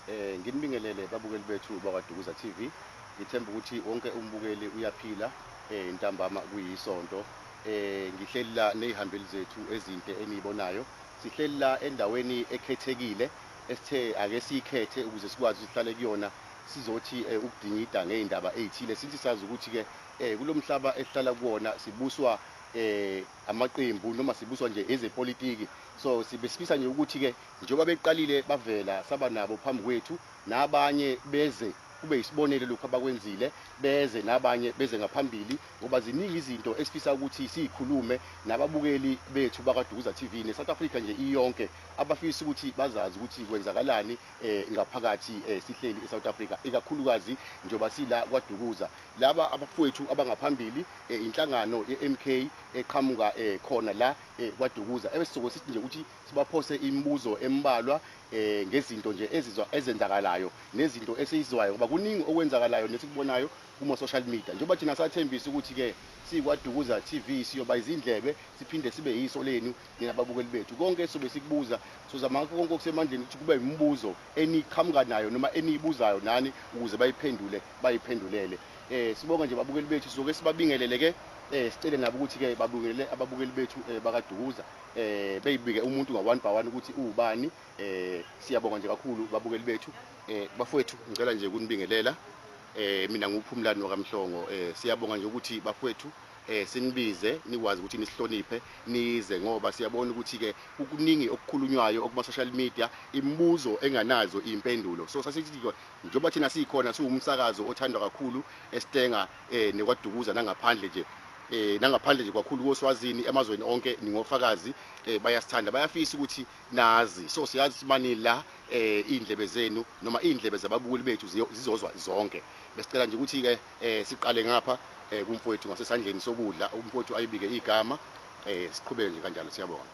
Nginibingelele babukeli bethu bakwaDukuza TV. Ngithemba ukuthi wonke umbukeli uyaphila ntambama kuyisonto. Ngihleli la nezihambeli zethu ezinhle eniyibonayo. Sihleli la endaweni ekhethekile esithe ake siyikhethe ukuze sikwazi ukuthi sihlale kuyona sizothi ukudingida ngezindaba ezithile. Sithi sazi ukuthi ke kulomhlaba esihlala kuwona sibuswa amaqembu noma sibuswa nje ezepolitiki. So sibe sifisa nje ukuthi ke njengoba beqalile bavela saba nabo phambi kwethu nabanye beze kube yisibonelo lokhu abakwenzile, beze nabanye beze ngaphambili, ngoba ziningi izinto esifisa ukuthi siyikhulume nababukeli bethu bakaDukuza TV neSouth Africa nje iyonke, abafisa ukuthi bazazi ukuthi kwenzakalani ngaphakathi sihleli eSouth Africa, ikakhulukazi njengoba sila kwaDukuza. Laba abafowethu abangaphambili, inhlangano ye-MK eqhamuka khona la kwaDukuza, ebesizoke sithi nje ukuthi sibaphose imibuzo embalwa ngezinto nje ezizwa ezenzakalayo nezinto esiyizwayo, ngoba kuningi okwenzakalayo nesikubonayo kuma social media. Njengoba thina sathembisa ukuthi ke sikwaDukuza TV siyoba izindlebe siphinde sibe yiso lenu nina babukeli bethu. Konke sobe sikubuza, sozama ngakho konke okusemandleni ukuthi kube imibuzo eniqhamuka nayo noma eniyibuzayo nani ukuze bayiphendule bayiphendulele. Sibonga nje babukeli bethu, sizoke sibabingelele ke, sicele nabo ukuthi ke babingelele ababukeli bethu bakaDukuza, beyibike umuntu nga one by one ukuthi uwubani. Siyabonga nje kakhulu babukeli bethu. Bafowethu, ngicela nje ukunibingelela. Mina nguPhumlani wakaMhlongo. Siyabonga nje ukuthi bafowethu sinibize, nikwazi ukuthi nisihloniphe nize, ngoba siyabona ukuthi ke kukuningi okukhulunywayo okuma social media, imibuzo enganazo impendulo. So sasithi njengoba thina sikhona siwumsakazo othandwa kakhulu esitenga nekwaDukuza nangaphandle nje, nangaphandle nje kakhulu koSwazini, emazweni onke ningofakazi, bayasithanda, bayafisa ukuthi nazi. So siyazi mani la indlebe zenu noma indlebe zababukeli bethu zizozwa zonke. Besicela nje ukuthi ke siqale ngapha kumfowethu ngasesandleni sokudla, umfowethu ayibike igama, siqhubeke nje kanjalo. Siyabonga.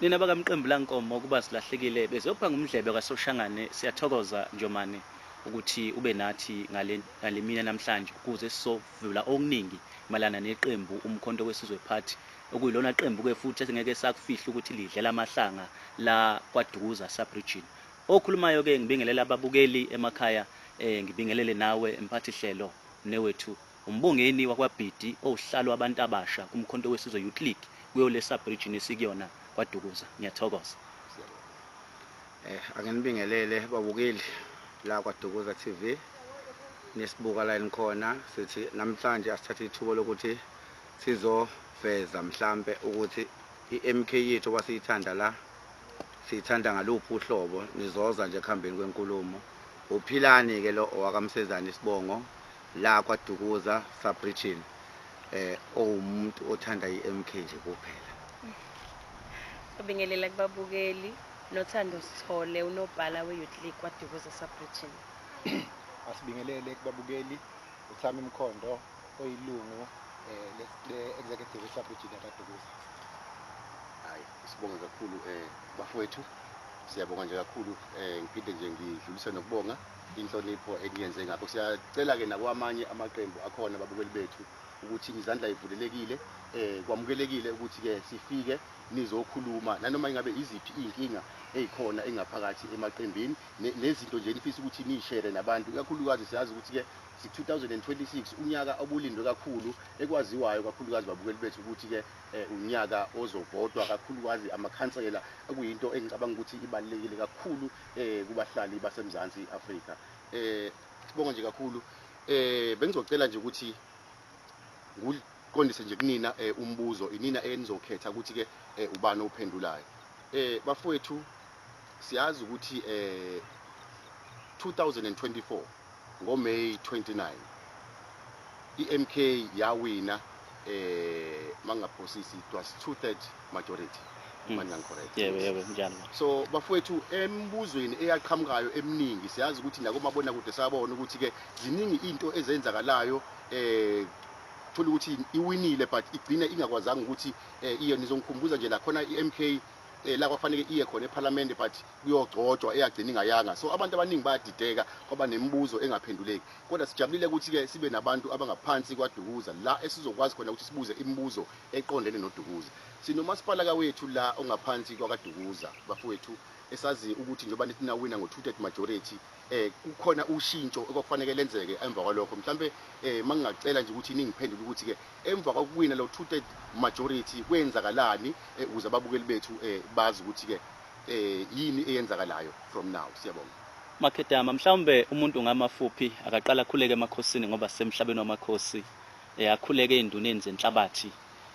Nina bakamqembu lankomo kuba silahlekile bezophanga umdlebe kaSoshangane, siyathokoza Njomane ukuthi ube nathi ngale mina namhlanje ukuze sizovula okuningi mayelana neqembu uMkhonto weSizwe Party, okuyilona qembu ke futhi esingeke sakufihla ukuthi lidlela amahlanga la kwaDukuza sub-region. Okhulumayo ke, ngibingelela ababukeli emakhaya, ngibingelele nawe mphathi hlelo mnewethu uMbongeni wakwaBhidi, owuhlalo abantu abasha kuMkhonto weSizwe Youth League kuyo le sub-region esikuyona kwaDukuza. Ngiyathokoza. Ake nibingelele babukeli la kwaDukuza TV nesibuka la nikhona. Sithi namhlanje asithathe ithuba lokuthi sizoveza mhlambe ukuthi iMK yethu kwasiyithanda la siyithanda ngaluphi uhlobo. Nizoza nje ekuhambeni kwenkulumo. Uphilani ke lo owakamsezana isibongo la kwaDukuza sub-region, owumuntu othanda iMK nje kuphela. Ubingelela kubabukeli, Nothando Sithole, unobhala we-Youth League kwaDukuza sub-region. Asibingelele kubabukeli, uThami Mkhondo oyilungu le-executive sub-region yakaDukuza. Hayi, sibonge kakhulu bafowethu, siyabonga nje kakhulu. Ngiphinde nje ngidlulise nokubonga inhlonipho eniyenze ngakho. Siyacela ke nakwamanye amaqembu akhona ababukeli bethu ukuthi izandla ivulelekile, kwamukelekile ukuthi ke sifike nizokhuluma nanoma ingabe iziphi iy'nkinga ey'khona engaphakathi emaqembini nezinto nje nifisa ukuthi niyishere nabantu. Ikakhulukazi siyazi ukuthi-ke si-2026, unyaka obulindwe kakhulu, ekwaziwayo kakhulukazi babukeli bethu ukuthi-ke unyaka ozovotwa kakhulukazi amakhansela, okuyinto engicabanga ukuthi ibalulekile kakhulu kubahlali baseMzansi Afrika. Sibonga nje kakhulu. Bengizocela nje ukuthi nguqondise nje kunina umbuzo, inina enizokhetha ukuthi ke ubani ophendulayo. Bafowethu, siyazi ukuthi 2024 ngoMay 29 iMK yawina, mangaphosisi it was 2/3 majority, mangingi-correct. Yebo, njalo. So bafowethu, embuzweni eyaqhamukayo eminingi, siyazi ukuthi nakomabona kude sabona ukuthi ke ziningi into ezenzakalayo, thola ukuthi iwinile but igcine ingakwazanga ukuthi iyo nizongikhumbuza nje la khona iMK la kwafanele iye khona eParliament but kuyogcotshwa, eyagcina ingayanga. So abantu abaningi bayadideka, kwaba nemibuzo engaphenduleki. Kodwa sijabulile ukuthi ke sibe nabantu abangaphansi kwaDukuza la esizokwazi khona ukuthi sibuze imibuzo eqondene noDukuza. Sinomasipala kawethu la ongaphansi kwakaDukuza bafowethu. Esazi ukuthi njengoba nithi nawina ngo-two third majority, kukhona ushintsho okwakufanele lenzeke emva kwalokho. Mhlambe mangingacela nje ukuthi ningiphendule ukuthi ke emva kokuwina lo 2/3 majority kwenzakalani, ukuze ababukeli bethu bazi ukuthi ke yini eyenzakalayo from now. Siyabonga. Makhedama, mhlawumbe umuntu ngamafuphi akaqala akhuleke emakhosini ngoba sisemhlabeni wamakhosi, akhuleke ey'nduneni zenhlabathi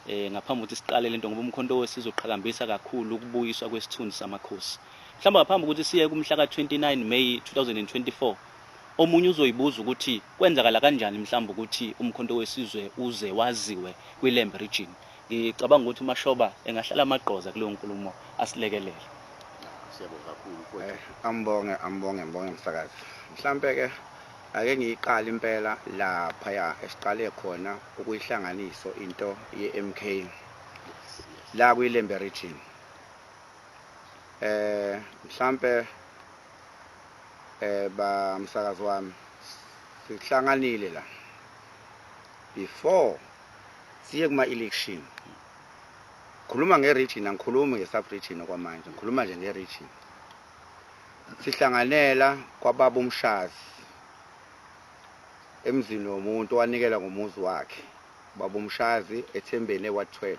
ngaphambi kokuthi siqale lento, ngoba uMkhonto weSizwe uqhakambisa kakhulu ukubuyiswa kwesithunzi samakhosi. Mhlawumbe ngaphambi kokuthi siye kumhla ka-29 May 2024, omunye uzoyibuza ukuthi kwenzakala kanjani mhlawumbe ukuthi uMkhonto weSizwe uze waziwe kwiLembe region. Ngicabanga ukuthi uMashoba engahlala amagqoza kuleyo nkulumo asilekelele. Siyabonga kakhulu mfowethu. Ambonge ambonge mbonge msakazi. Mhlambe ke ake ngiyiqale impela lapha esiqale khona ukuyihlanganiso into ye-MK la kwiLembe region. Mhlambe ba msakazi wami, sihlanganile la before siye kuma election. Khuluma nge-region, angikhulumi nge-sub region okwamanje, ngikhuluma nje nge-region. Sihlanganela kwababa uMshazi emzini womuntu owanikela ngomuzi wakhe, baba uMshazi eThembeni eWard 12.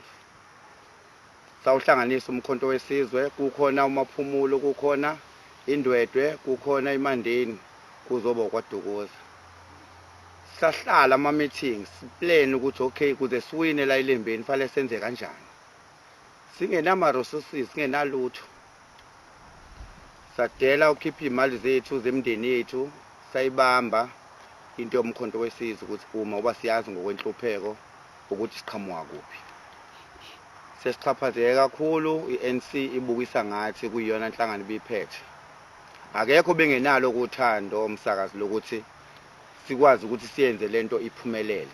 Sawuhlanganisa uMkhonto weSizwe, kukhona uMaphumulo, kukhona iNdwedwe, kukhona iMandeni, kuzoba kwaDukuza. Sahlala ama meetings, plan ukuthi okay, kuze siwine la eLembeni fanele senze kanjani, singenama resources, singenalutho. Sadela ukhipha imali zethu zemndeni yethu, sayibamba into yoMkhonto weSizwe ukuthi uma uba siyazi ngokwenhlupheko ukuthi siqhamuka kuphi. Sesixhaphazeke kakhulu, i-ANC ibukisa ngathi kuyiyona nhlangano ibiphethe. Akekho bengenalo kuthando umsakazi lokuthi sikwazi ukuthi siyenze lento iphumelele.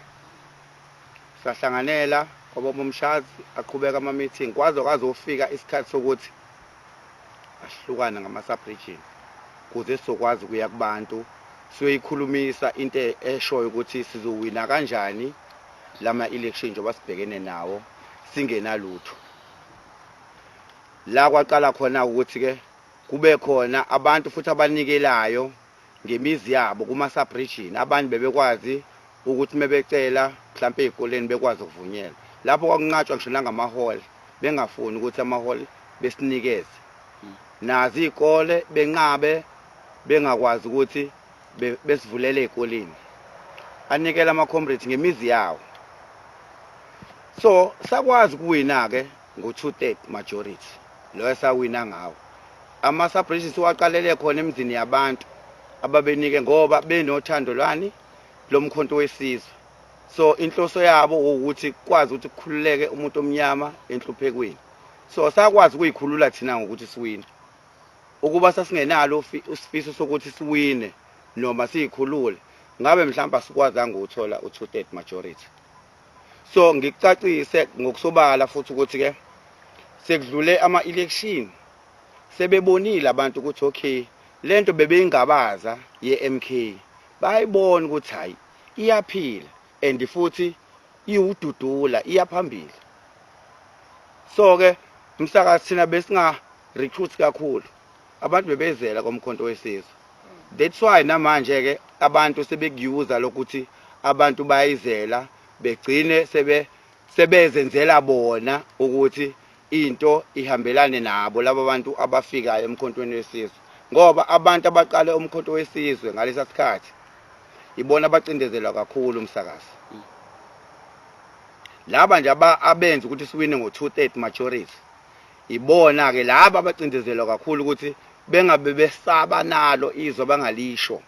Sahlanganela kwababa uMshazi, aqhubeka ama meeting kwaze kwazofika isikhathi sokuthi ahlukane ngama sub region kuze sizokwazi ukuya kubantu siyoyikhulumisa into eshoyo ukuthi sizowina kanjani lama election njengoba sibhekene nawo singenalutho. La kwaqala khona ukuthi ke kube khona abantu futhi abanikelayo ngemizi yabo kuma sub region. Abanye bebekwazi ukuthi mebecela mhlawumbe ey'koleni bekwazi ukuvunyelwa. Lapho kwakunqatshwa ngisho nangamahall, bengafuni ukuthi amahall besinikeze nazo iy'kole, benqabe bengakwazi ukuthi besivulele ey'koleni. Anikela ama-comrades ngemizi yawo, so sakwazi ukuwina-ke ngo-2/3 majority lo esawina ngawo. Ama-sub-regions siwaqalele khona emizini yabantu ababenike ngoba benothando lwani loMkhonto weSizwe. So inhloso yabo ukuthi kwazi ukuthi kukhululeke umuntu omnyama enhluphekweni. So sakwazi ukuyikhulula thina ngokuthi siwine. Ukuba sasingenalo isifiso sokuthi siwine noma siyikhulule, ngabe mhlawumbe asikwazanga ukuthola u-2/3 majority. So ngikucacise ngokusobala futhi ukuthi ke sekudlule ama-election, sebebonile abantu ukuthi okay, lento bebeyingabaza ye-MK, bayibona ukuthi hayi, iyaphila and futhi iwududula iyaphambili. So ke msakazi, thina besinga recruit kakhulu, abantu bebezela koMkhonto weSizwe. That's why namanje ke abantu sebekuyuza lokuthi abantu bayizela, begcine sebezenzela bona ukuthi into ihambelane nabo laba bantu abafikayo eMkhontweni weSizwe, ngoba abantu abaqale uMkhonto weSizwe ngalesa sikhathi ibona abacindezelwa kakhulu umsakazi. Laba nje abenza ukuthi siwine ngo-2/3 majority, ibona ke laba abacindezelwa kakhulu ukuthi bengabe besaba nalo izwe bangalisho,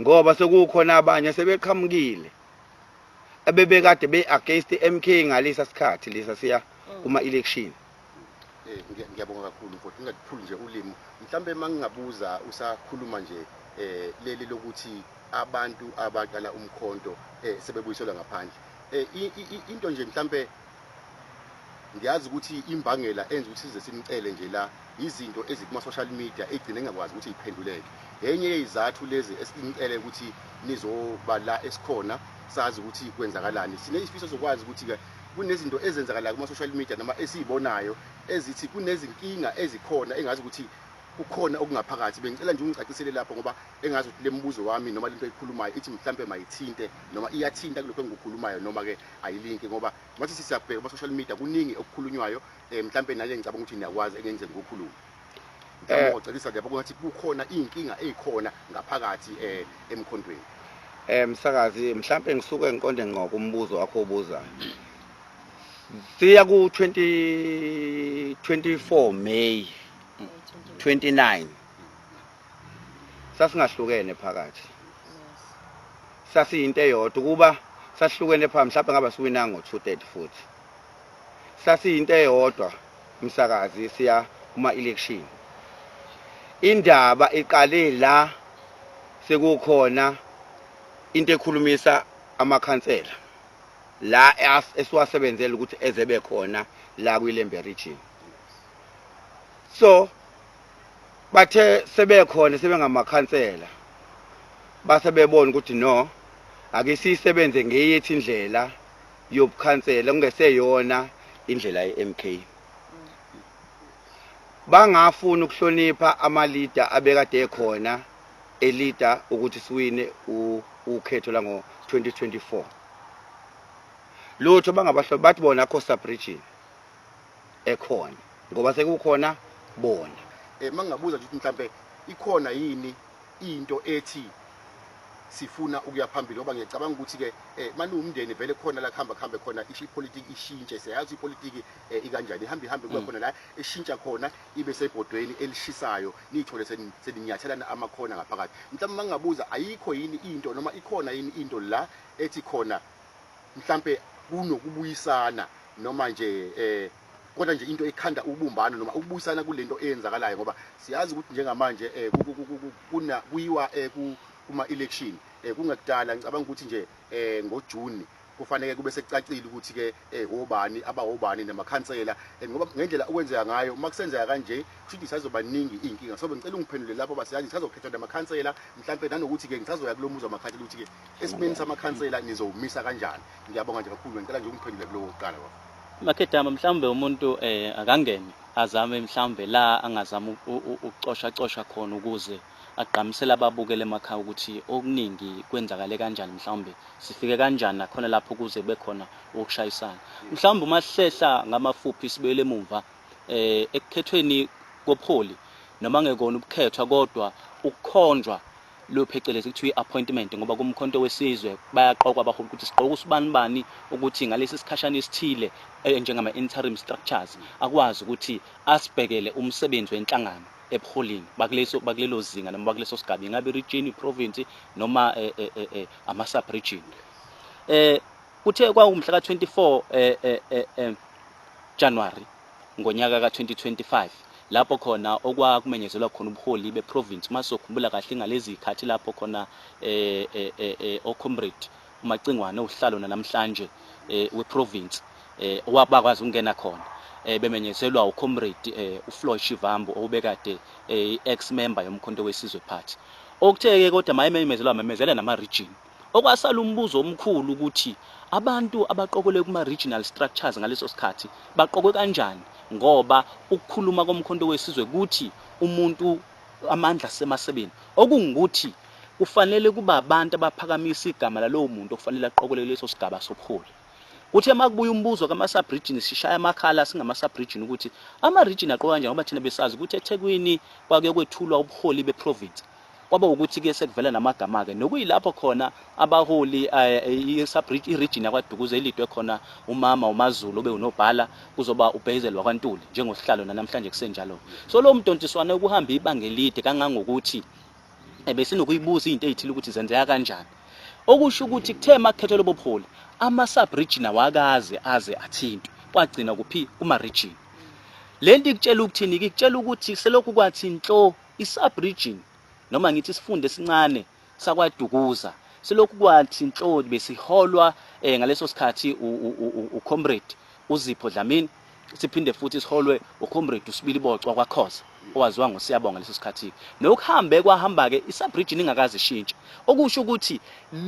ngoba sekukhona abanye sebeqhamukile ebebekade be-against i-MK ngalesa sikhathi lesa siya kuma election. Ngiyabonga kakhulu mfowethu, ngingakuphuli nje ulimi. Mhlambe mangingabuza usakhuluma nje leli lokuthi abantu abaqala umkhonto sebebuyiselwa ngaphandle. Into nje mhlambe ngiyazi ukuthi imbangela enza ukuthi size simcele nje la izinto ezikuma social media egcine engakwazi ukuthi iphenduleke. Enye yezizathu lezi esinicele ukuthi nizoba la esikhona sazi ukuthi kwenzakalani. Sinesifiso sokwazi ukuthi ke Kunezinto ezenzakalayo kuma-social media noma esiyibonayo ezithi kunezinkinga ezikhona engazi ukuthi kukhona okungaphakathi. Bengicela nje ungicacisele lapho ngoba engazi ukuthi le mbuzo wami noma lento oyikhulumayo ithi mhlampe mayithinte noma iyathinta kulokho engikukhulumayo noma ke ayilinki, ngoba mathi sisiyabheka kuma-social media kuningi okukhulunywayo, mhlampe nale ngicabanga ukuthi niyakwazi engenze ngikukhulume. Mhlawumbe ungacacisa lapho kungathi kukhona iy'nkinga ey'khona ngaphakathi emkhondweni. Msakazi, mhlampe ngisuke ngiqonde ngqo kumbuzo wakho obuzayo. Siya ku 2024 May 29, sasingahlukene phakathi, sasiyinto eyodwa. Ukuba sahlukene phakathi mhlawumbe ngaba siwina ngo 230, futhi sasiyinto eyodwa, umsakazi, siya kuma election. Indaba iqale la sekukhona into ekhulumisa amakhansela la esiwasebenzela ukuthi ezebe khona la kwiLembe region. So bathe sebekhona sebengamakhansela, base bebona ukuthi no, ake siyisebenze ngeyethu indlela yobukhansela, kungeseyona indlela ye-MK. Bangafuni ukuhlonipha ama-leader abekade ekhona e-leader ukuthi siwine ukhetho lango 2024. Lutho bangabahlobo, bathi bona akho sub-region ekhona ngoba sekukhona bona. Mangingabuza nje ukuthi mhlambe ikhona yini into ethi sifuna ukuya phambili, ngoba ngiyacabanga ukuthi-ke maniwumndeni vele khona la kuhamba kuhambe khona isho ipolitiki ishintshe. Siyayazi ipolitiki ikanjani, ihambe ihambe kuba khona la eshintsha khona ibe sebhodweni elishisayo, niyithole seninyathelana amakhona ngaphakathi. Mhlawumbe mangingabuza, ayikho yini into noma ikhona yini into la ethi khona mhlampe kunokubuyisana noma nje kodwa nje into ekhanda ubumbano noma ukubuyisana kulento eyenzakalayo, ngoba siyazi ukuthi njengamanje kuna kuyiwa kuma election kungekudala. Ngicabanga ukuthi nje ngoJune kufanele kube sekucacile ukuthi ke obani abawobani namakhansela, ngoba ngendlela okwenzeka ngayo, uma kusenzeka kanje kusho ukuthi sazoba ningi iy'nkinga. So bengicela ungiphendule lapho basiyazi sisazokhethwa namakhansela mhlampe, nanokuthi ke ngisazoya kulo muzi wamakhansela ukuthi ke esimeni samakhansela nizowumisa kanjani. Ngiyabonga nje kakhulu, ngicela nje ungiphendule kulowo kuqala baba. Makhedama, mhlawumbe umuntu akangene azame mhlawumbe la angazama ukucosha cosha khona ukuze agqamisele ababukele emakhaya ukuthi okuningi kwenzakale kanjani, mhlawumbe sifike kanjani nakhona lapho kuze kube khona ukushayisana. Mhlawumbe uma sihlehla ngamafuphi sibuyele emumva ekukhethweni kobuholi, noma ngekona ubukhethwa kodwa ukukhonjwa lo phecelezi kuthiwa i-appointment, ngoba kuMkhonto weSizwe bayaqokwa abaholi ukuthi siqoka usibani bani ukuthi ngalesi sikhashana esithile njengama-interim structures akwazi ukuthi asibhekele umsebenzi wenhlangano ebuholini bakuleso bakulelo zinga noma bakuleso sigaba, ingabe i-region, i-province noma ama-sub region. Kuthe kwakumhla ka-24 January ngonyaka ka-2025 lapho khona okwakumenyezelwa khona ubuholi beprovince, uma sizokhumbula kahle ngalezi zikhathi lapho khona ocomrade uMacingwane uhlalo namhlanje weprovince owabakwazi ukungena khona, bemenyezelwa ucomrade uFloyd Shivambu obekade ex member yoMkhonto weSizwe Party. Okuthe-ke kodwa mayemenyezelwa memezela nama-region, okwasala umbuzo omkhulu ukuthi abantu abaqokelwe kuma-regional structures ngaleso sikhathi baqokwe kanjani, ngoba ukukhuluma koMkhonto weSizwe kuthi umuntu amandla asemasebeni, okungukuthi kufanele kuba abantu abaphakamisa igama lalowo muntu okufanele aqokelwe leso sigaba sobuholi. Kuthe makubuya umbuzo kama-sub-region, sishaya amakhala singama-sub-region ukuthi ama-region aqoka kanjani, ngoba thina besazi ukuthi eThekwini kwake kwethulwa ubuholi beprovince, kwaba ukuthi-ke sekuvela namagama-ke nokuyilapho khona abaholi i-region yakwaDukuza elidwe khona umama uMaZulu obe unobhala, kuzoba uBhazel wakwaNtuli njengosihlalo, nanamhlanje kusenjalo. So lowo mdonsiswano ukuhamba ibanga elide kangangokuthi besinokuyibuza izinto ezithile ukuthi zenzeka kanjani, okusho ukuthi kuthe makukhethwa lobo buholi ama-sub-region awakaze aze athintwe, kwagcina kuphi? Kuma-region. Le nto ikutshela ukuthini? Ikutshela ukuthi selokhu kwathi nhlo i-sub-region, noma ngithi isifundo esincane sakwaDukuza, selokhu kwathi nhlo besiholwa ngaleso sikhathi ucomrade uZipho Dlamini, siphinde futhi siholwe ucomrade uSibili Bocwa kwaKhoza. owaziwa ngoSiyabonga leso sikhathi. Nokuhambe kwahamba-ke i-sub-region ingakaze ishintshe, okusho ukuthi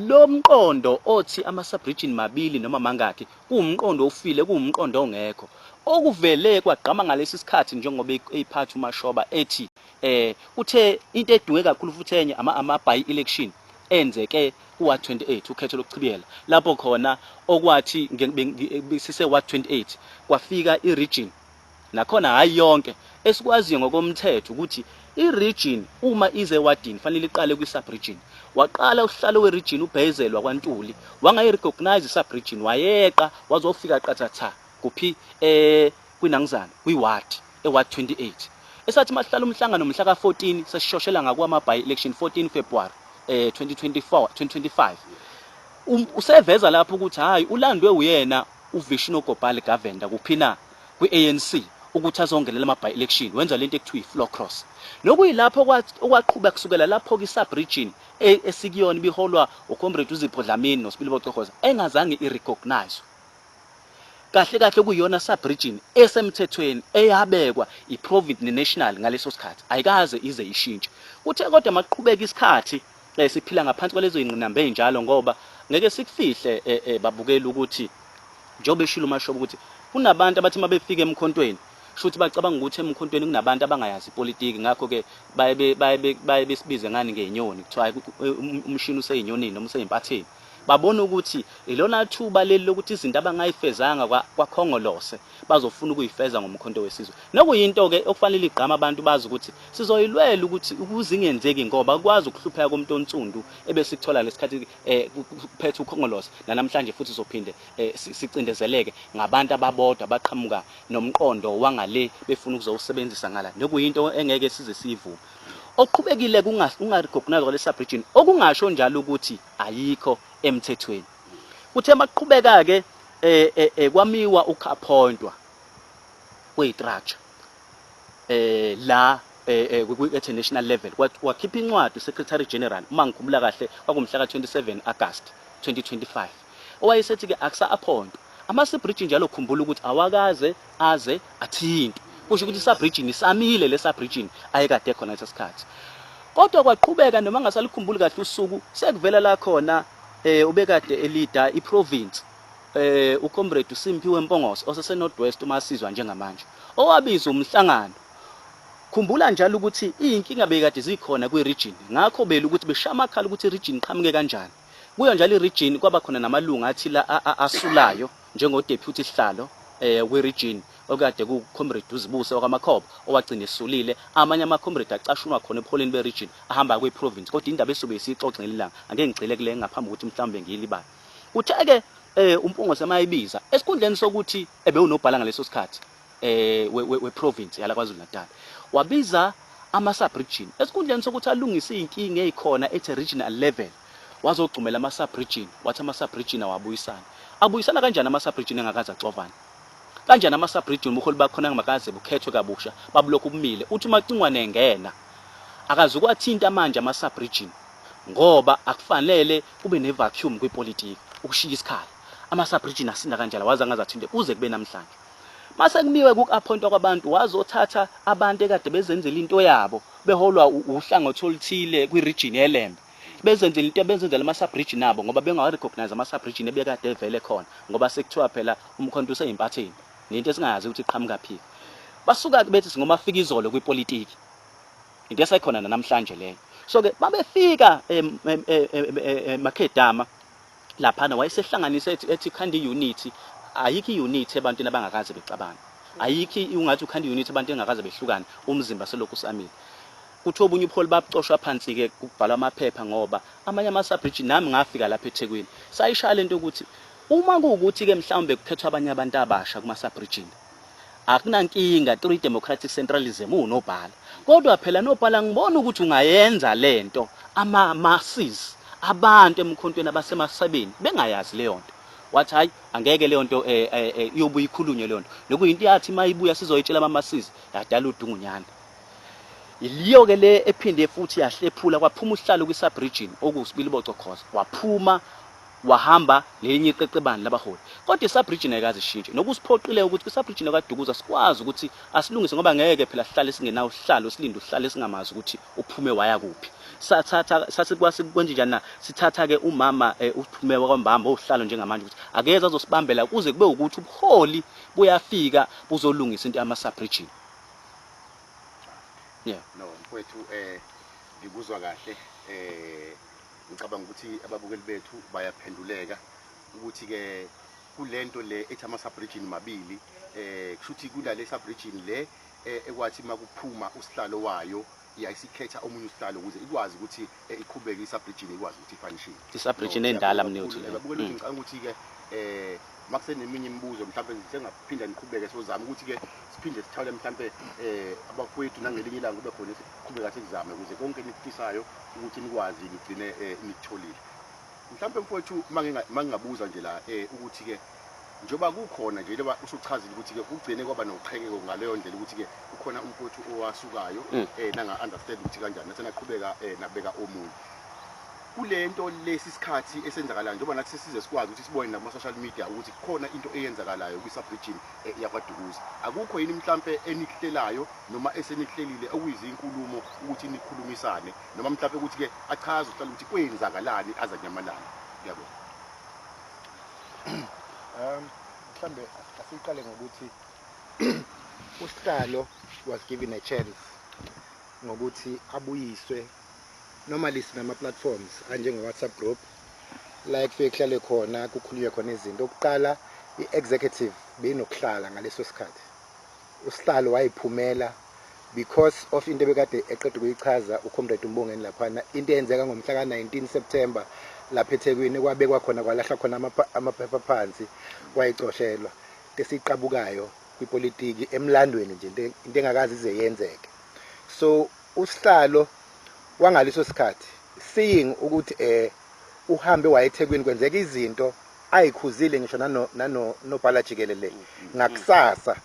lo mqondo othi ama-sub-region mabili noma mangakhi kuwumqondo ofile, kuwumqondo ongekho. Okuvele kwagqama ngalesi sikhathi njengoba eyiphatha uMashoba ethi eh uthe into eduke kakhulu futhi enye ama ama by election enzeke kuwa 28 ukhetho lokuchibiyela lapho khona okwathi sise wa 28 kwafika i region nakhona hhayi yonke esikwaziyo ngokomthetho ukuthi i-region uma ize ewadini fanele iqale kwi-sub-region. Waqala usihlalo we-region uBhazel wakwaNtuli wangayi-recognize i-sub-region wayeqa wazofika qathatha kuphi eh kwinangizana kwi-ward e-ward 28 esathi masihlala umhlangano mhla ka-14 sesishoshela ngakwama-by election 14 February 2024 2025 useveza lapho ukuthi hhayi ulandwe uyena uVishnu Gopal Govender kuphi na kwi-ANC ukuthi azongenela ama-by election wenza lento ekuthiwa i-floor cross nokuyilapho okwaqhuba kusukela lapho ki-sub region e, esikuyona ibiholwa uComrade uZipho Dlamini noSibilibo Cohoza engazange i-recognize kahle kahle kuyona sub region esemthethweni eyabekwa i-province ne-national ngaleso sikhathi ayikaze ize ishintshe. Kuthe kodwa maqhubeka isikhathi siphila ngaphansi kwalezo yingqinamba ezinjalo ngoba ngeke sikufihle babukeli ukuthi njengoba eshilo uMashoba ukuthi kunabantu abathi uma befika emkhontweni shuthi bacabanga ukuthi emkhontweni kunabantu abangayazi ipolitiki ngakho-ke baye baye baye besibize ngani ngenyoni kuthiwa umshini useyinyonini noma useyimpatheni babona ukuthi ilona thuba leli lokuthi izinto abangayifezanga kwaKhongolose bazofuna ukuyifeza ngomkhonto wesizwe nokuyinto-ke okufanele igqama abantu bazi ukuthi sizoyilwela ukuthi ukuze ingenzeki ngoba kwazi ukuhlupheka komuntu onsundu ebesikuthola lesikhathi kuphethe uKhongolose nanamhlanje futhi sizophinde sicindezeleke ngabantu ababodwa abaqhamuka nomqondo wangale befuna ukuzowusebenzisa ngala nokuyinto engeke size siyivume oqhubekile kunga-recognize kwale sub-region okungasho njalo ukuthi ayikho emthethweni kuthe maqhubeka-ke kwamiwa uku-appointwa kwe-structure la at national level wakhipha incwadi secretary general uma ngikhumbula kahle kwakumhla ka-27 August 2025 owayesethi ke akusa-appointwa ama-sub-region njalo khumbula ukuthi awakaze aze athinte kusho ukuthi i-sub-region isamile le sub-region ayekade khona leso sikhathi kodwa kwaqhubeka noma ngasalikhumbuli kahle usuku sekuvela la khona ubekade elida i-province uComrade uSimphiwe Mpongose osese North West uma sizwa njengamanje owabiza umhlangano khumbula njalo ukuthi izinkinga bekade zikhona kwi-region ngakho belu ukuthi beshaya amakhala ukuthi i-region iqhamuke kanjani kuyo njalo i-region kwaba khona namalungu athi la asulayo njengo-deputy sihlalo we-region okade ku-comrade uZibuse wakwaMakhoba owagcina esulile amanye ama-comrade acashunwa khona ebuholeni be-region ahamba kwi-province kodwa indaba esuke isiyixoxe ngelilanga angeke ngigxile kule ngaphambi kokuthi mhlawumbe ngiyilibale kuthe-ke uMpungose mayibiza esikhundleni sokuthi ebewunobhala ngaleso sikhathi we-province yala KwaZulu Natal wabiza ama-sub-region esikhundleni sokuthi alungise iy'nkinga ey'khona at a regional level wazogxumela ama-sub-region wathi ama-sub-region awabuyisana abuyisana kanjani ama-sub-region engakaze axovane kanjani ama-sub-region ubuholi bakhona ngakaze bukhethwe kabusha babulokhu bumile uthi uMacingwane engena akaze ukwathinta manje ama-sub-region ngoba akufanele kube ne-vacuum kwipolitiki ukushiya isikhala ama-sub-region asinda kanjalo waze angaze athinte kuze kube namhlanje mase kumiwe ku-appointwa kwabantu wazothatha abantu ekade bezenzela into yabo beholwa uhlangothi oluthile kwi-region yeLembe bezenzela into bezenzela ama-sub-region abo ngoba bengawa-recognize ama-sub-region ebekade evele khona ngoba sekuthiwa phela umkhonto useyimpatheni nento esingayazi ukuthi iqhamuka phi basuka bethi singomafika izolo kwipolitiki into esekhona namhlanje leyo so ke babefika emakhedama laphana wayesehlanganisa ethi khanda i-unity ayikho i-unity ebantwini abangakaze bexabana ayikho ungathi ukhanda i-unity abantu engakaze behlukane umzimba selokhu usamile kuthiwa obunye ubuholi babucoshwa phansi-ke kubhalwa amaphepha ngoba amanye ama-sub-region nami ngafika lapha eThekwini sayishaya lento ukuthi uma kuwukuthi-ke mhlawumbe kukhethwa abanye abantu abasha kuma-sub-region akunankinga through democratic centralism uwunobhala kodwa phela nobhala ngibona ukuthi ungayenza lento ama-masses abantu emkhontweni abasemasebeni bengayazi leyo nto wathi hayi angeke leyo nto iyobuya ikhulunywe leyo nto nokuyinto yathi uma ibuya sizoyitshela ama-masses yadala udungunyana iliyo-ke le ephinde futhi yahlephula kwaphuma usihlalo kwi-sub-region okuwuSibiliboco Khoza waphuma Wahamba lelinye iqeqebane labaholi, kodwa i-sub-region ayikaze ishintshe, nokusiphoqile ukuthi kwi-sub-region yakwaDukuza sikwazi ukuthi asilungise, ngoba ngeke phela sihlale singenawo usihlalo, silinde usihlalo esingamazi ukuthi uphume waya kuphi. Sathatha sasikwazi kwenje njani na, sithatha-ke umama uphume wakwambamba owusihlalo njengamanje ukuthi akeze azosibambela kuze kube ukuthi ubuholi buyafika buzolungisa into yama-sub-region. Yeah. No mfowethu, ngikuzwa kahle. Ngicabanga ukuthi ababukeli bethu bayaphenduleka ukuthi ke kulento le ethi ama sub-region mabili, kushuthi kunale sub-region le ekwathi makuphuma usihlalo wayo yayisikhetha omunye usihlalo ukuze ikwazi ukuthi iqhubeke i-sub-region, ikwazi ukuthi i-function. I-sub-region endala mnewethu leyo. Ababukeli bethu, ngicabanga ukuthi ke makuseneminye imibuzo mhlawumbe sengaphinda niqhubeke, sozama ukuthi ke siphinde sithole mhlawumbe abafowethu nangelinye ilanga kube khona siqhubeka sikuzame ukuze konke nikufisayo ukuthi nikwazi nigcine nikutholile. Mhlawumbe mfowethu, mangingabuza nje la ukuthi ke njengoba kukhona nje loba usuchazile ukuthi ke kugcine kwaba noqhekeko ngaleyo ndlela ukuthi ke kukhona umfowethu owasukayo nanga understand ukuthi kanjani nasenaqhubeka nabeka omunye kulento lesi sikhathi esenzakalayo, njengoba nathi sesize sikwazi ukuthi sibone nakuma social media ukuthi kukhona into eyenzakalayo kwi-sub-region yakwaDukuza, akukho yini mhlambe enikuhlelayo noma esenikuhlelile okuyizinkulumo ukuthi nikhulumisane, noma mhlambe ukuthi ke achaze uhlala ukuthi kwenzakalani azanyamalala? Ngiyabonga. Mhlambe asiqale ngokuthi usihlalo was given a chance ngokuthi abuyiswe. Normally sinama platforms anjenge WhatsApp group la ekufike kuhlale khona kukhulunywe khona izinto. Okuqala, i-executive beyinokuhlala ngaleso sikhathi. Usihlalo wayiphumela because of into ebekade eqeda ukuyichaza uComrade uMbongeni laphana, into eyenzeka ngomhla ka-19 September lapha eThekwini, kwabekwa khona kwalahlwa khona amaphepha phansi, wayicoshelwa into esiyiqabukayo kwipolitiki emlandweni nje, into engakaze ize yenzeke. So usihlalo wangaleso sikhathi, seeing ukuthi uhambe waye eThekwini, kwenzeka izinto ayikhuzile ngisho nano nobhala jikelele, ngakusasa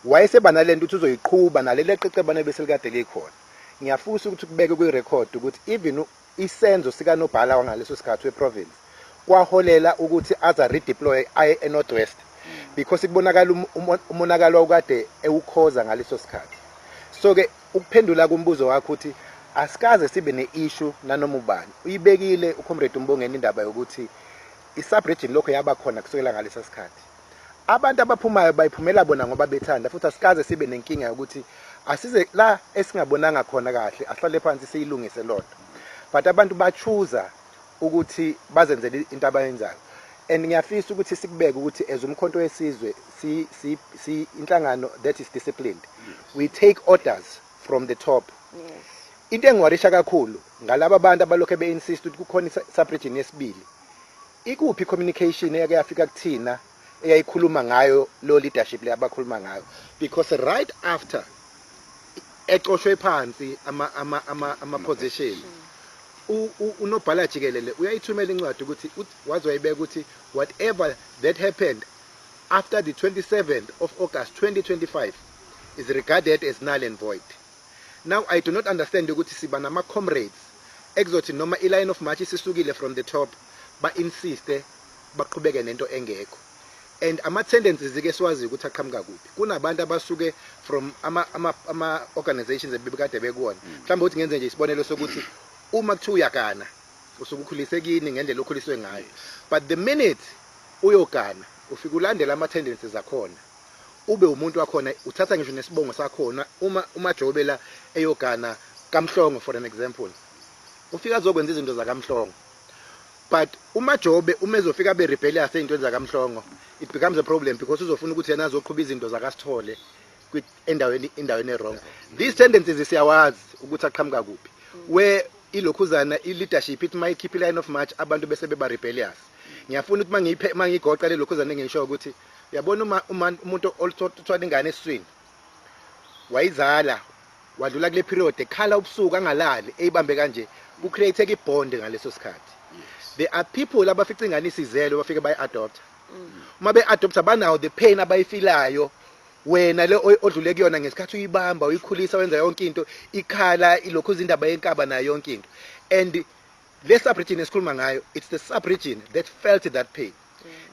wayeseba nalento ukuthi uzoyiqhuba naleli qeqebane bese likade likhona. Ngiyafisa ukuthi kubeke kwi-record ukuthi even isenzo sikanobhala wangaleso sikhathi we-province kwaholela ukuthi aza redeploy aye e-North West because kubonakala umonakalo awukade ewukhoza ngaleso sikhathi. So ke ukuphendula kumbuzo wakho ukuthi asikaze sibe ne-issue nanoma ubani. Uyibekile uComrade uMbongeni indaba yokuthi i-sub-region lokho yaba khona kusukela ngalesa sikhathi. Abantu abaphumayo bayiphumela bona ngoba bethanda, futhi asikaze sibe nenkinga yokuthi asize la esingabonanga khona kahle, ahlale phansi siyilungise lonto. But abantu ba-choose ukuthi bazenzele into abayenzayo, and ngiyafisa ukuthi sikubeke ukuthi as uMkhonto weSizwe si inhlangano that is disciplined. We take orders from the top. Into engiwarisha kakhulu ngalaba bantu abalokhe be-insist ukuthi kukhona i-sub-region yesibili, ikuphi communication eyake yafika kuthina eyayikhuluma ngayo lo leadership le abakhuluma ngayo? Because right after ecoshwe phansi ama position, unobhala jikelele uyayithumela incwadi ukuthi waze wayibeka ukuthi whatever that happened after the 27th of August 2025 is regarded as null and void. Now I do not understand ukuthi siba nama comrades ekuzothi noma i-line of march isisukile from the top, ba-insiste baqhubeke nento engekho. And ama-tendencies ke siwaziyo ukuthi aqhamuka kuphi, kunabantu abasuke from ama organizations ebebekade bekuwona. Mhlawumbe ukuthi ngenze nje isibonelo sokuthi uma kuthiwa uyagana, usuke ukhulise kini ngendlela okhuliswe ngayo, but the minute uyogana ufike ulandela ama-tendencies akhona, ube umuntu wakhona, uthatha ngisho nesibongo sakhona. Uma uMajobe la eyogana kaMhlongo, for an example, ufika azokwenza izinto zakaMhlongo, but uMajobe uma ezofika abe rebellious ey'ntweni zakaMhlongo, it becomes a problem because uzofuna ukuthi yena azoqhuba izinto zakaSithole endaweni e-wrong. These tendencies siyawazi ukuthi aqhamuka kuphi, where ilokhuzana i-leadership ithi mayikhipha i-line of march, abantu bese beba rebellious. Ngiyafuna ukuthi mangiyiphe mangiyigoqa le lokhuzana engisho ukuthi uyabona uma umuntu oluthwala ingane esiswini, wayizala, wadlula kule period ekhala ubusuku angalali eyibambe kanje, ku-create i-bond ngaleso sikhathi. There are people abafica ingane isizelo, bafike bayi-adopt. Uma be-adopta, banawo the pain abayifilayo wena le odlule kuyona ngesikhathi uyibamba, uyikhulisa, wenza yonke into, ikhala ilokhu izindaba yenkaba nayo yonke into. And Le sub-region esikhuluma ngayo, it's the sub-region that felt that pain,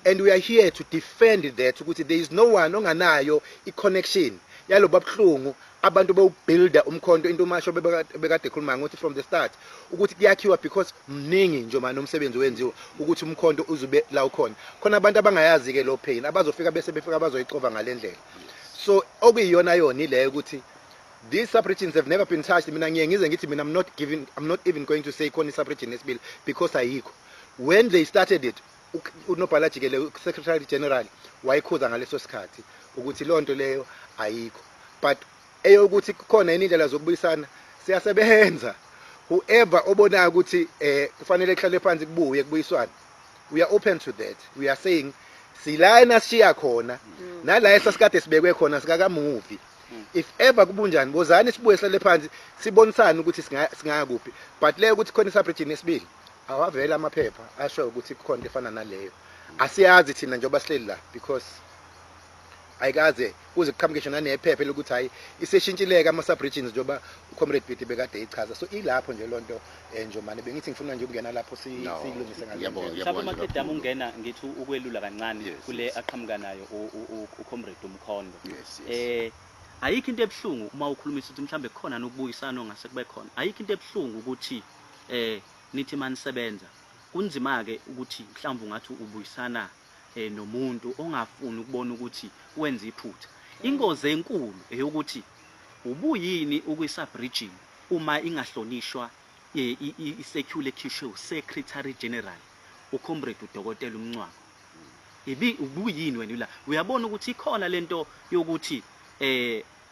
and we are here to defend that, ukuthi there is no one onganayo i-connection yaloba buhlungu abantu bewubuilda uMkhonto. Into umasho bekade ekhuluma ngokuthi from the start ukuthi kuyakhiwa, because mningi nje manje umsebenzi wenziwa ukuthi uMkhonto uzube la ukhona khona. Abantu abangayazi ke lo pain abazofika bese befika bazoyixova ngalendlela. So okuyiyona yona ileyo ukuthi these sub-regions have never been touched. Mina ngiye ngize ngithi mina I'm not even going to say khona i-sub-region esibili, because ayikho. When they started it, unobhala jikelele, secretary general, wayikhuza ngaleso sikhathi ukuthi leyo nto leyo ayikho. But eyokuthi kukhona yini indlela zokubuyisana, siyasebenza. Whoever obonayo ukuthi kufanele kuhlale phansi, kubuye kubuyiswane, we are open to that. We are saying sila nasishiya khona nala esasikade sibekwe khona, sikakamuvi. If ever kubunjani, bozani sibuye sihlale phansi, sibonisane ukuthi singaya kuphi. But leyo ukuthi khona isub-region esibili, awavele amaphepha asho ukuthi kukhona into efana naleyo. Asiyazi thina njengoba sihleli la, because ayikaze kuze kuqhamuke ngisho nanephepha lokuthi hayi, iseshintshileke ama-sub-regions, njengoba uComrade Bidi bekade eyichaza. So ilapho nje loo nto, Njomane, bengithi ngifuna nje ukungena lapho No, siyilungise ngale ngiyabonga, ndlela. Mhlawumbe ngiyabonga nje maqedama kakhulu. ungena ngithi ukwelula kancane kule aqhamuka nayo uComrade uMkhondo. Yes. Ayikho into ebuhlungu uma ukhulumisa ukuthi mhlambe kukhona nokubuyisana ongase kube khona. Ayikho into ebuhlungu ukuthi nithi manisebenza kunzima ke ukuthi mhlawumbe ungathi ubuyisana nomuntu ongafuni ukubona ukuthi wenza iphutha. Ingozi enkulu eyokuthi ubuyini ukwi-sub-region uma ingahlonishwa i-circular ekhishwe uSecretary General, uComrade uDokotela uMncwango. Ibi ubuyini wena la? Uyabona ukuthi ikhona lento yokuthi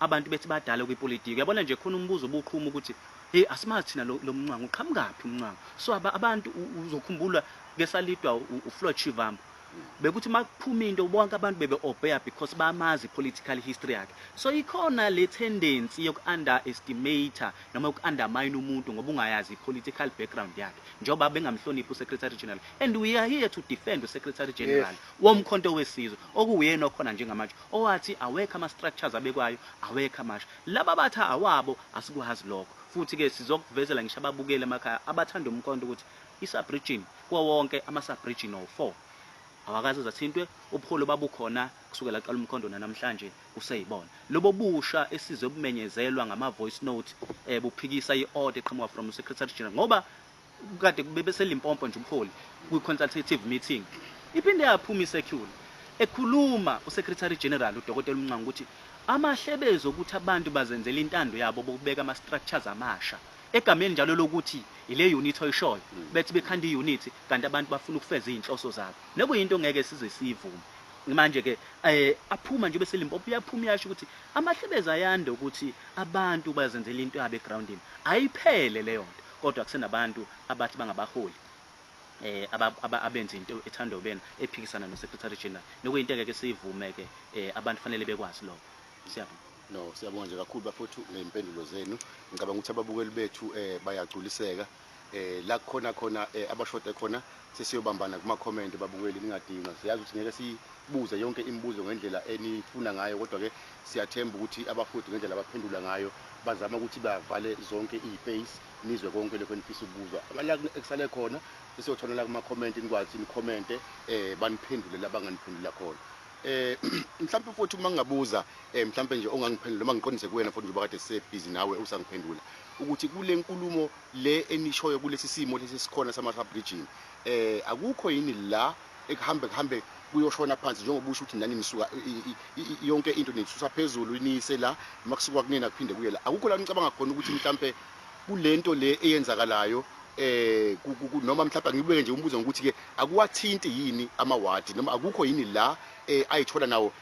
abantu bethi badala kwipolitiki. Uyabona nje khona umbuzo obuqhuma ukuthi hey, asimazi thina lo Mncwango, uqhamukaphi uMncwango? So abantu uzokhumbula kesalidwa uFloyd Shivambu, bekuthi makuphuma into bonke abantu bebe obey because bamazi political history yakhe. So ikhona le tendency yoku underestimate noma yoku undermine umuntu ngoba ungayazi i-political background yakhe, njengoba bengamhloniphi uSecretary General, and we are here to defend uSecretary General woMkhonto weSizwe, okuwuyena okhona njengamanje, owathi awekho ama-structures abekwayo, awekho amasha. Laba bathi awabo, asikwazi lokho. Futhi-ke sizokuvezela ngisho ababukeli emakhaya abathanda uMkhonto ukuthi i-sub-region kuwo wonke ama-sub-region awu-4 awakaze zathintwe. Ubuholi babukhona kusukela qala uMkhonto namhlanje kuseyibona lobo busha esizwe bumenyezelwa ngama-voice note buphikisa i-order eqhamuka from Secretary General, ngoba kade bebeseLimpopo nje ubuholi kwi-consultative meeting. Iphinde yaphuma i-circular ekhuluma uSecretary General uDokotela uMncwango ukuthi amahlebezi ukuthi abantu bazenzela intando yabo bokubeka ama-structures amasha egameni njalo lokuthi ile unit oyishoyo, bethi bekhanda i-unit kanti abantu bafuna ukufeza iy'nhloso zabo, nekuyinto ngeke size siyivume. Manje ke aphuma nje bese Limpopo iyaphuma iyasho ukuthi amahlebezi ayanda ukuthi abantu bazenzela into yabo egroundini. Ayiphele leyo nto, kodwa kusenabantu abathi bangabaholi abenza into ethandwa ubena ephikisana no-Secretary General, nokuyinto engeke siyivume ke. Abantu fanele bekwazi lokho. Siyabonga. No, siyabonga nje kakhulu bafowethu ngey'mpendulo zenu. Ngicabanga ukuthi ababukeli bethu bayagculiseka. La kukhona khona abashode khona, sesiyobambana kuma-comment. Babukeli, ningadinwa. Siyazi ukuthi ngeke sibuze yonke imibuzo ngendlela enifuna ngayo, kodwa-ke siyathemba ukuthi abafowethu ngendlela abaphendula ngayo bazama ukuthi bavale zonke iy'space, nizwe konke lokho enifisa ukuzwa. La ekusale khona sesiyothola la kuma-comment, nikwazi nikhomente, baniphendule la banganiphendula khona. Mhlawumbe futhi uma ngingabuza, mhlawumbe nje ongangiphendula noma ngiqondise kuwena futhi, njengoba kade sisebhizi nawe usangiphendula, ukuthi kule nkulumo le enishoyo, kulesi simo lesi sikhona sama-sub-region, akukho yini la ekuhambe kuhambe kuyoshona phansi, njengoba usho ukuthi nani nisuka yonke into nisusa phezulu niyise la, makusuka kunina kuphinde kuye la? Akukho la nicabanga khona ukuthi mhlambe kulento le eyenzakalayo noma mhlawumbe ngibeke nje umbuzo ngokuthi ke akuwathinti yini amawadi, noma akukho yini la ayithola nawo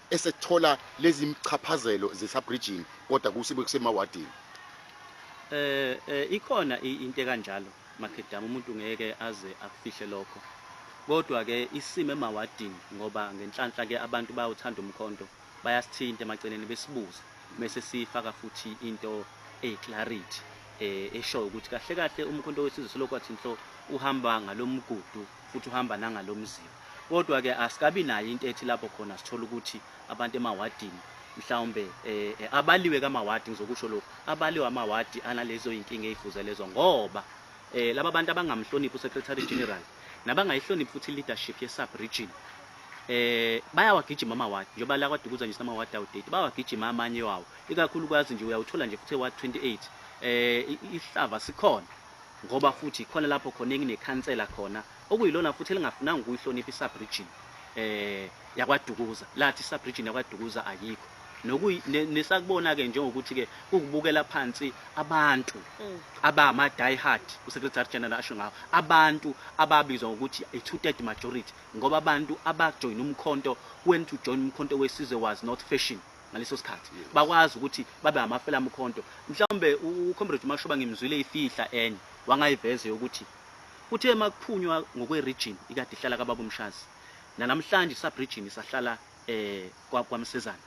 esethola lezi mchaphazelo ze-sub-region kodwa kusibe kusemawadini? Ikhona into ekanjalo, Makhedama, umuntu ngeke aze akufihle lokho. Kodwa ke isimo emawadini, ngoba ngenhlanhla ke abantu bayawuthanda uMkhonto, bayasithinta emaceleni besibuze, bese sifaka futhi into eyi-clarity eshoyo ukuthi kahle kahle uMkhonto weSizwe selokhu wathi nhlo uhamba ngalomgudu futhi uhamba nangalomzila. Kodwa ke asikabi nayo into ethi lapho khona sithola ukuthi abantu emawadini mhlawumbe abaliwe kamawadi, ngizokusho lokhu, abaliwe amawadi analezo inkinga ezifuze lezo, ngoba Laba bantu abangamhloniphi uSecretary General nabangayihloniphi futhi leadership ye sub region, bayawagijima amawadi. Njengoba la kwaDukuza nje sinamawadi awu-30, bayawagijima amanye wawo, ikakhulukazi nje uyawuthola nje futhi eward 28. Ihlava sikhona ngoba futhi khona lapho khona enginekhansela khona okuyilona futhi elingafunanga ukuyihlonipha i-sub region yakwaDukuza, lathi i-sub region yakwaDukuza ayikho. Nesakubona ke njengokuthi ke ukubukela phansi abantu abama die hard, uSecretary General asho ngawo, abantu ababizwa ngokuthi a 2/3 majority, ngoba abantu abajoin uMkhonto, when to join uMkhonto weSizwe was not fashion ngaleso sikhathi, bakwazi ukuthi babe amafela mkhonto. Mhlawumbe uComrade Mashoba ngimzwile ifihla enye wangayiveze ukuthi kuthe makuphunywa ngokwe region ikade ihlala kababa uMshazi, namhlanje sub region isahlala kwaMsezana.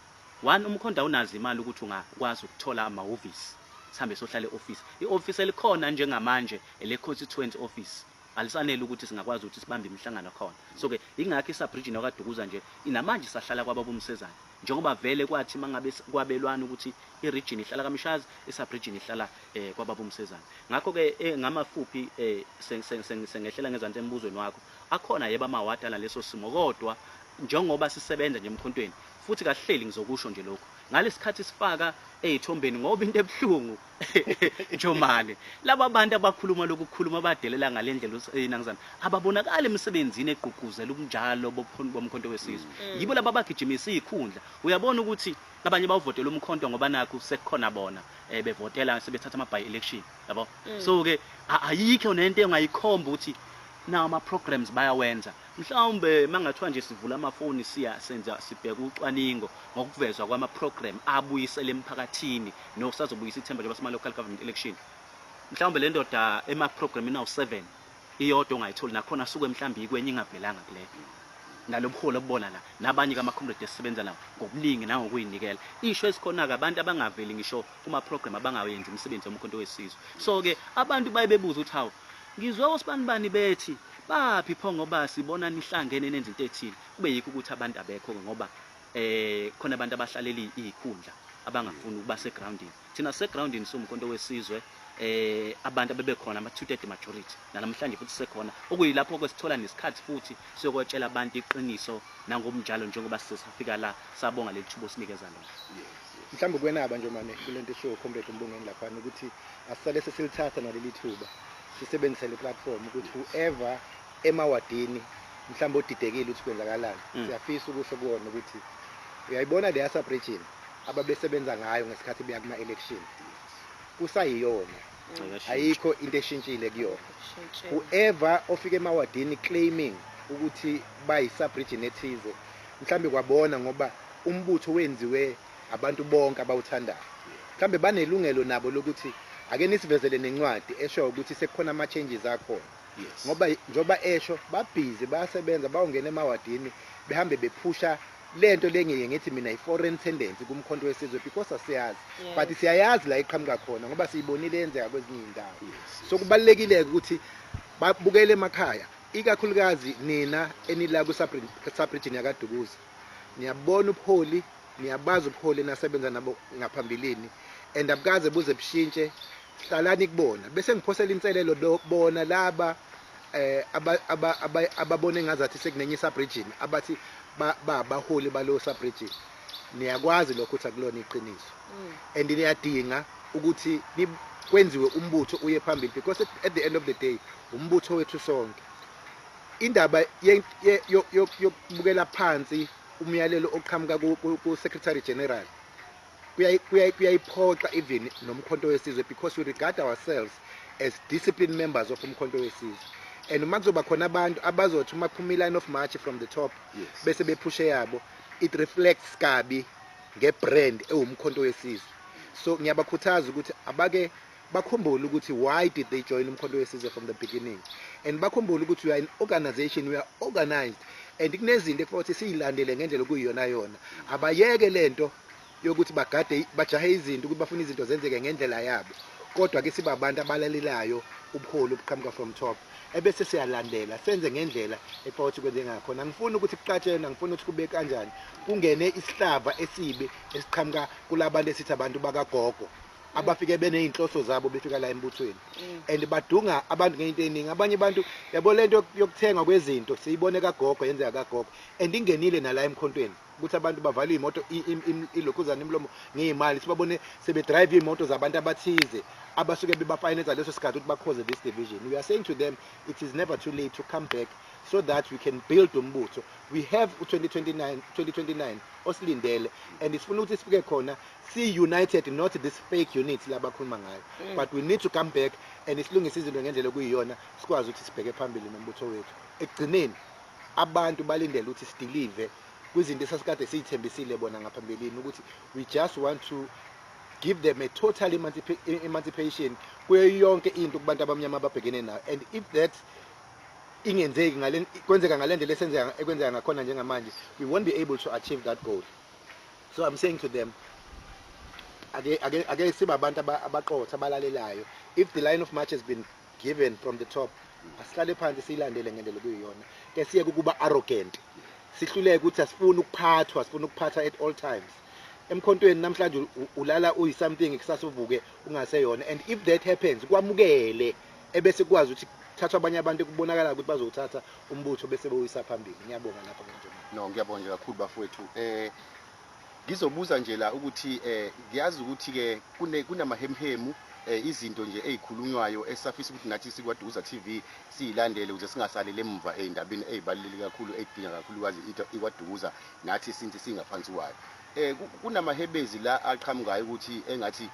One, uMkhonto awunazo imali ukuthi ungakwazi ukuthola amahhovisi, sihambe sohlala e-office. I-office elikhona njengamanje ele constituent office alisanele ukuthi singakwazi ukuthi sibambe imihlangano khona. So ke ingakho i-sub-region yakwaDukuza nje inamanje sahlala kwababa uMsezana, njengoba vele kwathi mangabe kwabelwana ukuthi i-region ihlala kaMshazi, i-sub-region ihlala kwababa uMsezana. Ngakho ke ngamafuphi sengehlela ngezansi embuzweni wakho, akhona yebo amawadi alaleso simo, kodwa njengoba sisebenza nje emkhontweni futhi kahleli, ngizokusho nje lokho ngalesikhathi sifaka ezithombeni, ngoba into ebuhlungu Njomane, laba bantu abakhuluma lokukhuluma badelela ngalendlela enangizana ababonakala emsebenzini egqugquzela ubunjalo boMkhonto weSizwe. Yibo laba abagijimisa izikhundla. Uyabona ukuthi abanye bawuvotela uMkhonto ngoba nakho sekukhona bona bevotela sebethatha ama by election, yabo. So ke ayikho nento engayikhomba ukuthi nawo ama programs bayawenza. Mhlawumbe mangathiwa nje sivula amafoni, siya senza sibheka ucwaningo ngokuvezwa kwama program abuyisele emphakathini nosazobuyisa ithemba njengoba sima local government election, mhlawumbe le ndoda ema programini awu7 iyodwa ongayitholi nakhona, suke mhlawumbe ikwenye ingavelanga kuleyo nalobuholi obubona la nabanye kama-comrade esisebenza nawo ngobuningi nangokuyinikela. Isho esikhona-ke abantu abangaveli ngisho kuma-program, abangawenzi imisebenzi yoMkhonto weSizwe. So-ke abantu baye bebuza ukuthi, hawu, ngizwe osibanibani bethi baphi pho, ngoba sibona nihlangene nenza into ethile? Kube yikho ukuthi abantu abekho-ke ngoba khona abantu abahlalela izikhundla abangafuni ukuba segroundini. Thina segroundini siwuMkhonto weSizwe, abantu abebekhona ama 2/3 majority namhlanje futhi sekhona, okuyilapho ke sithola nesikhathi futhi siyokotshela abantu iqiniso nangobunjalo, njengoba sisafika la sabonga leli thuba osinikeza lona. Mhlawumbe kwenaba nje mane kulento eshiwo Comrade Mbongeni laphana ukuthi asisale sesilithatha naleli thuba, sisebenzise le platform ukuthi whoever emawadini mhlawumbe odidekile ukuthi kwenzakalani, siyafisa ukusho kuwona ukuthi uyayibona leya sub-region ababesebenza ngayo ngesikhathi beya kuma-election kusayiyona, ayikho into eshintshile kuyona. Whoever ofika emawadini claiming ukuthi bayi-sub-region ethize, mhlambe kwabona ngoba umbutho wenziwe abantu bonke abawuthandayo, mhlambe banelungelo nabo lokuthi ake nisivezele nencwadi esho ukuthi sekukhona ama-changes akhona, ngoba njengoba esho babhizi bayasebenza, bawungena emawadini behambe bephusha lento lengiye ngithi mina i-foreign tendency kuMkhonto weSizwe, because asiyazi, but siyayazi la iqhamuka khona ngoba siyibonile yenzeka kwezinye iy'ndawo. So kubalulekile-ke ukuthi babukele emakhaya, ikakhulukazi nina enila ku-sub-region yakaDukuza. Niyabona ubuholi, niyabazi ubuholi enasebenza nabo ngaphambilini, and abukaze buze bushintshe. Hlalani kubona. Bese ngiphosela inselelo bona laba ababone ngazathi sekunenye sub-region, abathi babaholi balo sub-region. Niyakwazi lokho ukuthi akulona iqiniso, and niyadinga ukuthi kwenziwe umbutho uye phambili, because at the end of the day umbutho wethu sonke. Indaba yokubukela phansi umyalelo oqhamuka ku Secretary General kuyayiphoxa even noMkhonto weSizwe, because we regard ourselves as disciplined members of uMkhonto weSizwe, and uma kuzoba khona abantu abazothi uma kuphuma i-line of march from the top bese bephushe yabo, it reflects kabi ngebrand ewuMkhonto weSizwe. So ngiyabakhuthaza ukuthi abake bakhumbule ukuthi why did they join uMkhonto weSizwe from the beginning, and bakhumbule ukuthi we are an organization, we are organized, and kunezinto ekufanele ukuthi siyilandele ngendlela okuyiyona yona. Abayeke lento yokuthi bagade bajahe izinto, ukuthi bafuna izinto zenzeke ngendlela yabo, kodwa ke siba abantu abalalelayo ubuholi obuqhamuka from top, ebese siyalandela senze ngendlela ekufanele ukuthi kwenze ngakhona. Angifuni ukuthi kuqatshene, angifuni ukuthi kube kanjani, kungene isihlava esibi esiqhamuka kulabantu esithi abantu bakagogo. Abafike beney'nhloso zabo befika la embuthweni and badunga abantu ngey'nto ey'ningi. Abanye abantu, yabo, lento yokuthengwa kwezinto siyibone kagogo, yenzeka kagogo and ingenile nala emkhontweni ukuthi abantu bavale iy'moto, ilokhuzana, imilomo ngey'mali. Sibabone sebedrayive iy'moto zabantu abathize abasuke bebafinansa leso sikhathi ukuthi ba-cause this division. We are saying to them, it is never too late to come back so that we can build umbutho. We have u-2029, 2029 osilindele and sifuna ukuthi sifike khona si-united, not this fake unit labakhuluma ngayo, but we need to come back and silungise izinto ngendlela okuyiyona, sikwazi ukuthi sibheke phambili nombutho wethu. Ekugcineni abantu balindele ukuthi si-deliver kwizinto esasikade siyithembisile bona ngaphambilini, ukuthi we just want to give them a total emancipation kuyo yonke into kubantu abamnyama ababhekene nayo. And if that ingenzeki ngale, kwenzeka ngale ndlela esenzeka, ekwenzeka ngakhona njengamanje, we won't be able to achieve that goal. So I'm saying to them, ake sibe abantu abaqotho, abalalelayo. If the line of march has been given from the top, asihlale phansi siyilandele ngendlela okuyiyona. Ke siyeke ukuba arrogant, sihluleke ukuthi asifuni ukuphathwa, sifuna ukuphatha at all times. Emkhontweni namhlanje ulala uyi-something, kusasa uvuke ungaseyona. And if that happens, kwamukele, ebese kwazi ukuthi thathwa abanye abantu ekubonakala ukuthi bazowuthatha umbutho bese bewuyisa phambili. Ngiyabonga lapho ngenjongo. No, ngiyabonga nje kakhulu, bafowethu. Ngizobuza nje la ukuthi ngiyazi ukuthi ke kunamahemhemu, izinto nje ezikhulunywayo esafisa ukuthi nathi sikwaDukuza TV siyilandele ukuze singasaleli emuva ey'ndabeni ey'baluleke kakhulu, ey'dinga kakhulukazi ikwaDukuza nathi since singaphansi kwayo. Kunamahebezi la aqhamukayo ukuthi engathi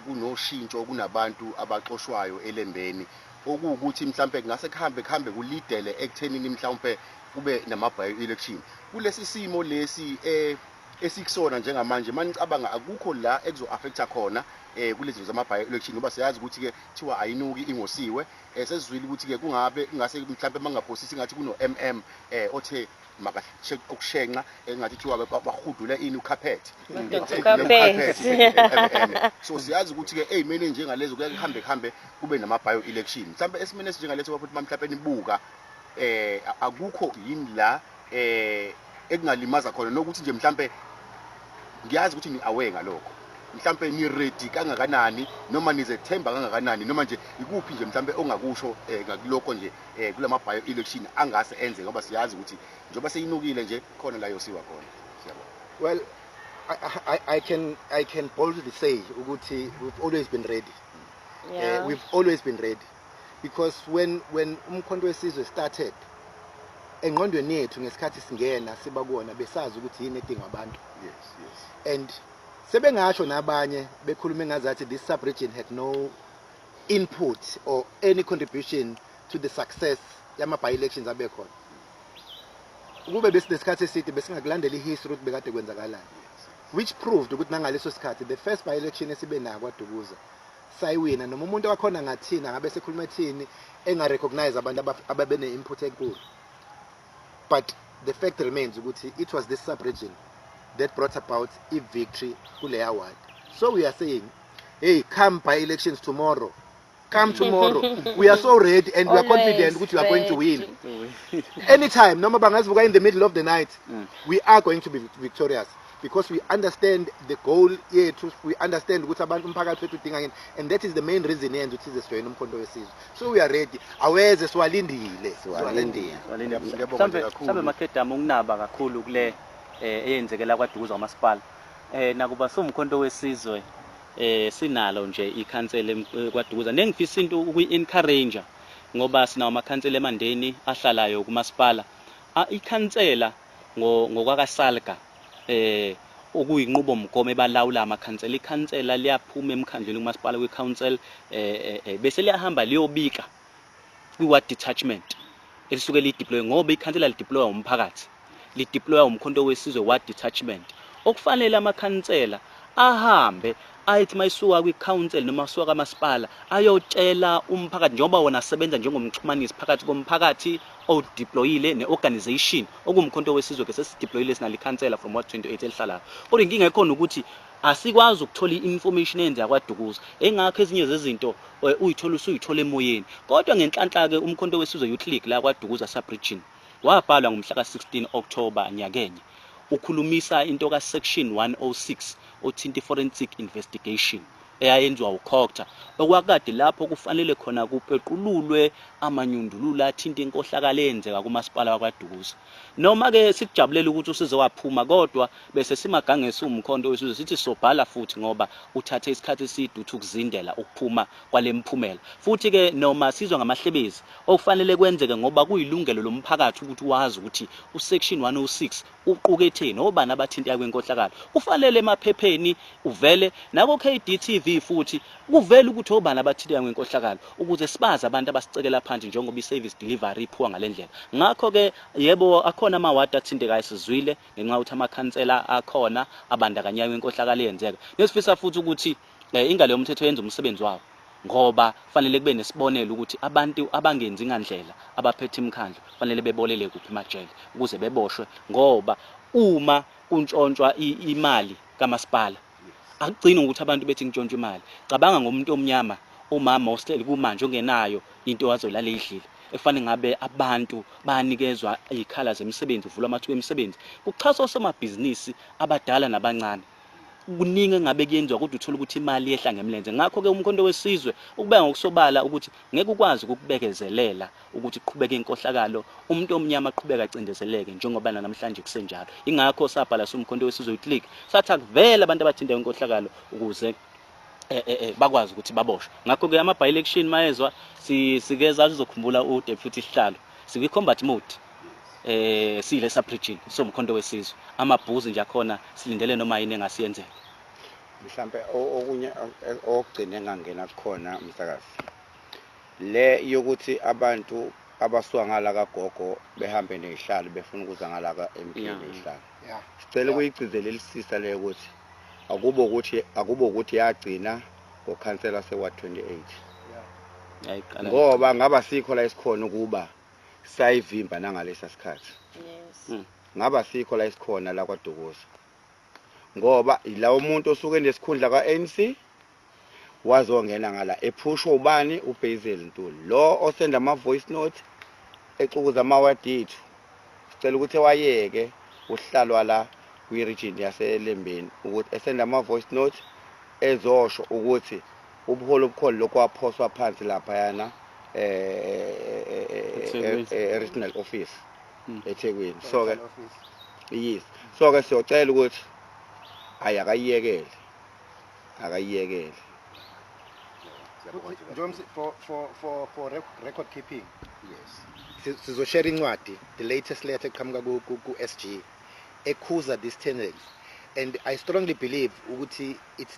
kunoshintsho, kunabantu abaxoshwayo elembeni, okuwukuthi mhlampe kungase kuhambe kuhambe kulidele ekuthenini mhlawumpe kube nama-by election kulesi simo lesi esikusona njengamanje. Manicabanga, akukho la ekuzo-affecta khona kulezi zinto zama-by election, ngoba siyazi ukuthi-ke kuthiwa ayinuki ingosiwe. Sesizwile ukuthi-ke kungabe kungase mhlampe mangingaphosisi ngathi kuno-MM othe ukushenxa, engathi kuthiwa bahudule ini, ukhaphethe. Dr. Carpet. MM. So siyazi ukuthi-ke ey'meni enjengalezo kuyaye kuhambe kuhambe kube nama-by election. Mhlampe esimeni esinjengaleso, futhi mhlawumpe nibuka akukho yini la ekungalimaza khona, nokuthi nje mhlampe ngiyazi ukuthi ni aware ngalokho, mhlampe ni ready kangakanani noma nizethemba kangakanani, noma nje ikuphi nje mhlampe ongakusho ngakulokho nje kulama by election angase enze, ngoba siyazi ukuthi njengoba seyinukile nje khona la yosiwa khona. Siyabonga. Well, I can boldly say ukuthi we've always been ready. We've always been ready because when uMkhonto weSizwe started, engqondweni yethu ngesikhathi singena siba kuwona, besazi ukuthi yini edingwa abantu. And sebengasho nabanye bekhuluma engazathi this sub-region had no input or any contribution to the success yama by-elections abekhona. Ukube besinesikhathi eside, besingakulandela i-history ukuthi bekade kwenzakalani, which proved ukuthi nangaleso sikhathi the first by-election esibe nako kwaDukuza sayiwina, noma umuntu wakhona ngathina ngabe sekhuluma ethini, enga-recognize abantu ababene-input enkulu. But the fact remains ukuthi it was this sub-region that brought about i-victory kuleya ward. So we are saying, hey, come by elections tomorrow, come tomorrow, we are so ready and we are confident Always ukuthi we are going to win. Ready. Anytime, noma bangazivuka in the middle of the night, we are going to be victorious because we understand the goal yethu, we understand ukuthi abantu, umphakathi wethu udinga yini, and that is the main reason yenza ukuthi size sijoyine uMkhonto weSizwe. So we are ready. Aweze, siwalindile, siwalindile. Ngiyabonga nje Mhlambe kakhulu. Mhlambe Makhedama, ukunaba kakhulu kule eyenzekela kwaDukuza kwamasipala. Nakuba siwuMkhonto weSizwe, sinalo nje ikhansela kwaDukuza, nengifisa into ukuyi-encourage ngoba sinawo amakhansela eMandeni ahlalayo kumasipala. Ikhansela ngokwakaSalga, okuyinqubomgomo ebalawula amakhansela, ikhansela liyaphuma emkhandlwini kumasipala, kwi-council, bese liyahamba liyobika kwi-ward detachment elisuke li-deploy, ngoba ikhansela li-deploywa umphakathi, li-deploywa uMkhonto weSizwe ward detachment. Okufanele amakhansela ahambe ayithi mayisuka kwi-council noma asuka kamasipala ayotshela umphakathi, njengoba wona asebenza njengomxhumanisi phakathi komphakathi o-deployile ne-organization okuwuMkhonto weSizwe. Ke sesi-deployile, sinalo ikhansela from ward 28 elihlalayo, kodwa inkinga ekhona ukuthi asikwazi ukuthola i-information eyenzeka kwaDukuza. Engakho ezinye zezinto uyithola usuyithola emoyeni. Kodwa ngenhlanhla-ke uMkhonto weSizwe Youth League la kwaDukuza sub-region wabhalwa ngomhla ka-16 October nyakenye, ukhulumisa into ka-section 106 othinta i-forensic investigation. eyayenziwa uCogta, okwakade lapho kufanele khona kupeqululwe amanyundululu athinta inkohlakalo eyenzeka kumasipala wakwaDukuza. Noma-ke sikujabulela ukuthi usize waphuma kodwa bese simagange siwumkhonto wesizwe sithi sobhala futhi ngoba uthathe isikhathi eside uthi ukuzindela ukuphuma kwale miphumela. Futhi-ke noma sizwa ngamahlebezi okufanele kwenzeke ngoba kuyilungelo lomphakathi ukuthi wazi ukuthi uSection 106 uquketheni, obani abathinteka kwinkohlakalo. Kufanele emaphepheni uvele nako-KDTV futhi kuvele ukuthi obani abathinteka ngenkohlakalo ukuze sibazi abantu abasicekela phansi njengoba i-service delivery iphuwa ngale ndlela. Ngakho-ke yebo akhona amawadi athintekayo sizwile ngenxa yokuthi amakhansela akhona abandakanyeka kwinkohlakalo eyenzeka. Nesifisa futhi ukuthi ingalo yomthetho yenze umsebenzi wawo ngoba fanele kube nesibonelo ukuthi abantu abangenzi ngandlela abaphethe imikhandlu fanele bebolele kuphi emajele ukuze beboshwe ngoba uma kuntshontshwa imali kamasipala akugcini ngokuthi abantu bethi ngishontshwa imali. Cabanga ngomuntu omnyama, umama osihleli kumanje ongenayo into azolala eyidlile, ekufanele ngabe abantu bayanikezwa iy'khala zemisebenzi, kuvulwa amathuba emisebenzi, kuxhaswa osomabhizinisi abadala nabancane. Kuningi engabe kuyenziwa kodwa uthole ukuthi imali yehla ngemlenze. Ngakho-ke uMkhonto weSizwe ukubeka ngokusobala ukuthi ngeke ukwazi ukukubekezelela ukuthi kuqhubeke inkohlakalo, umuntu omnyama aqhubeke acindezeleke njengoba namhlanje kusenjalo. Ingakho sabhala siwuMkhonto weSizwe Youth League sathi akuvele abantu abathinteka inkohlakalo ukuze bakwazi ukuthi baboshwe. Ngakho-ke ama-by-election mayezwa sike sizokhumbula uDeputy Sihlalo sikwi-combat mode siyile sub-region soMkhonto weSizwe, amabhuzi nje akhona silindele noma yini engasiyenzeka. Mhlampe okunye okugcina engangena kukhona msakazi, le yokuthi abantu abasuka ngala kagogo behambe nezihlalo befuna ukuza ngala ka-MK nezihlalo. Sicela ukuyigcizelelisisa leyo ukuthi akubo ukuthi yagcina ngokhansela sewa 28. Yayiqala Ngoba ngaba sikho la esikhona ukuba sayivimba nangalesa sikhathi. Ngaba sikho la esikhona la kwaDukuza. Ngoba ila umuntu osuke nesikhundla ka-ANC wazongena ngala ephushwa ubani uBasil Ntuli lo osenda ama voice note exukuza amawadi ethu. Sicela ukuthi wayeke uhlalwa la kwi-region yaseLembeni ukuthi esenda ama voice note ezosho ukuthi ubuholi obukhona lokhu waphoswa phansi laphayana eThekwini. E-regional office eThekwini. So ke yes, so ke siyocela ukuthi ayi akayiyekele, akayiyekele. Siyabonga nje kakhulu. Njengoba for record keeping, sizoshare incwadi, the latest letter eqhamuka ku SG ekhuza this tendency, and I strongly believe ukuthi it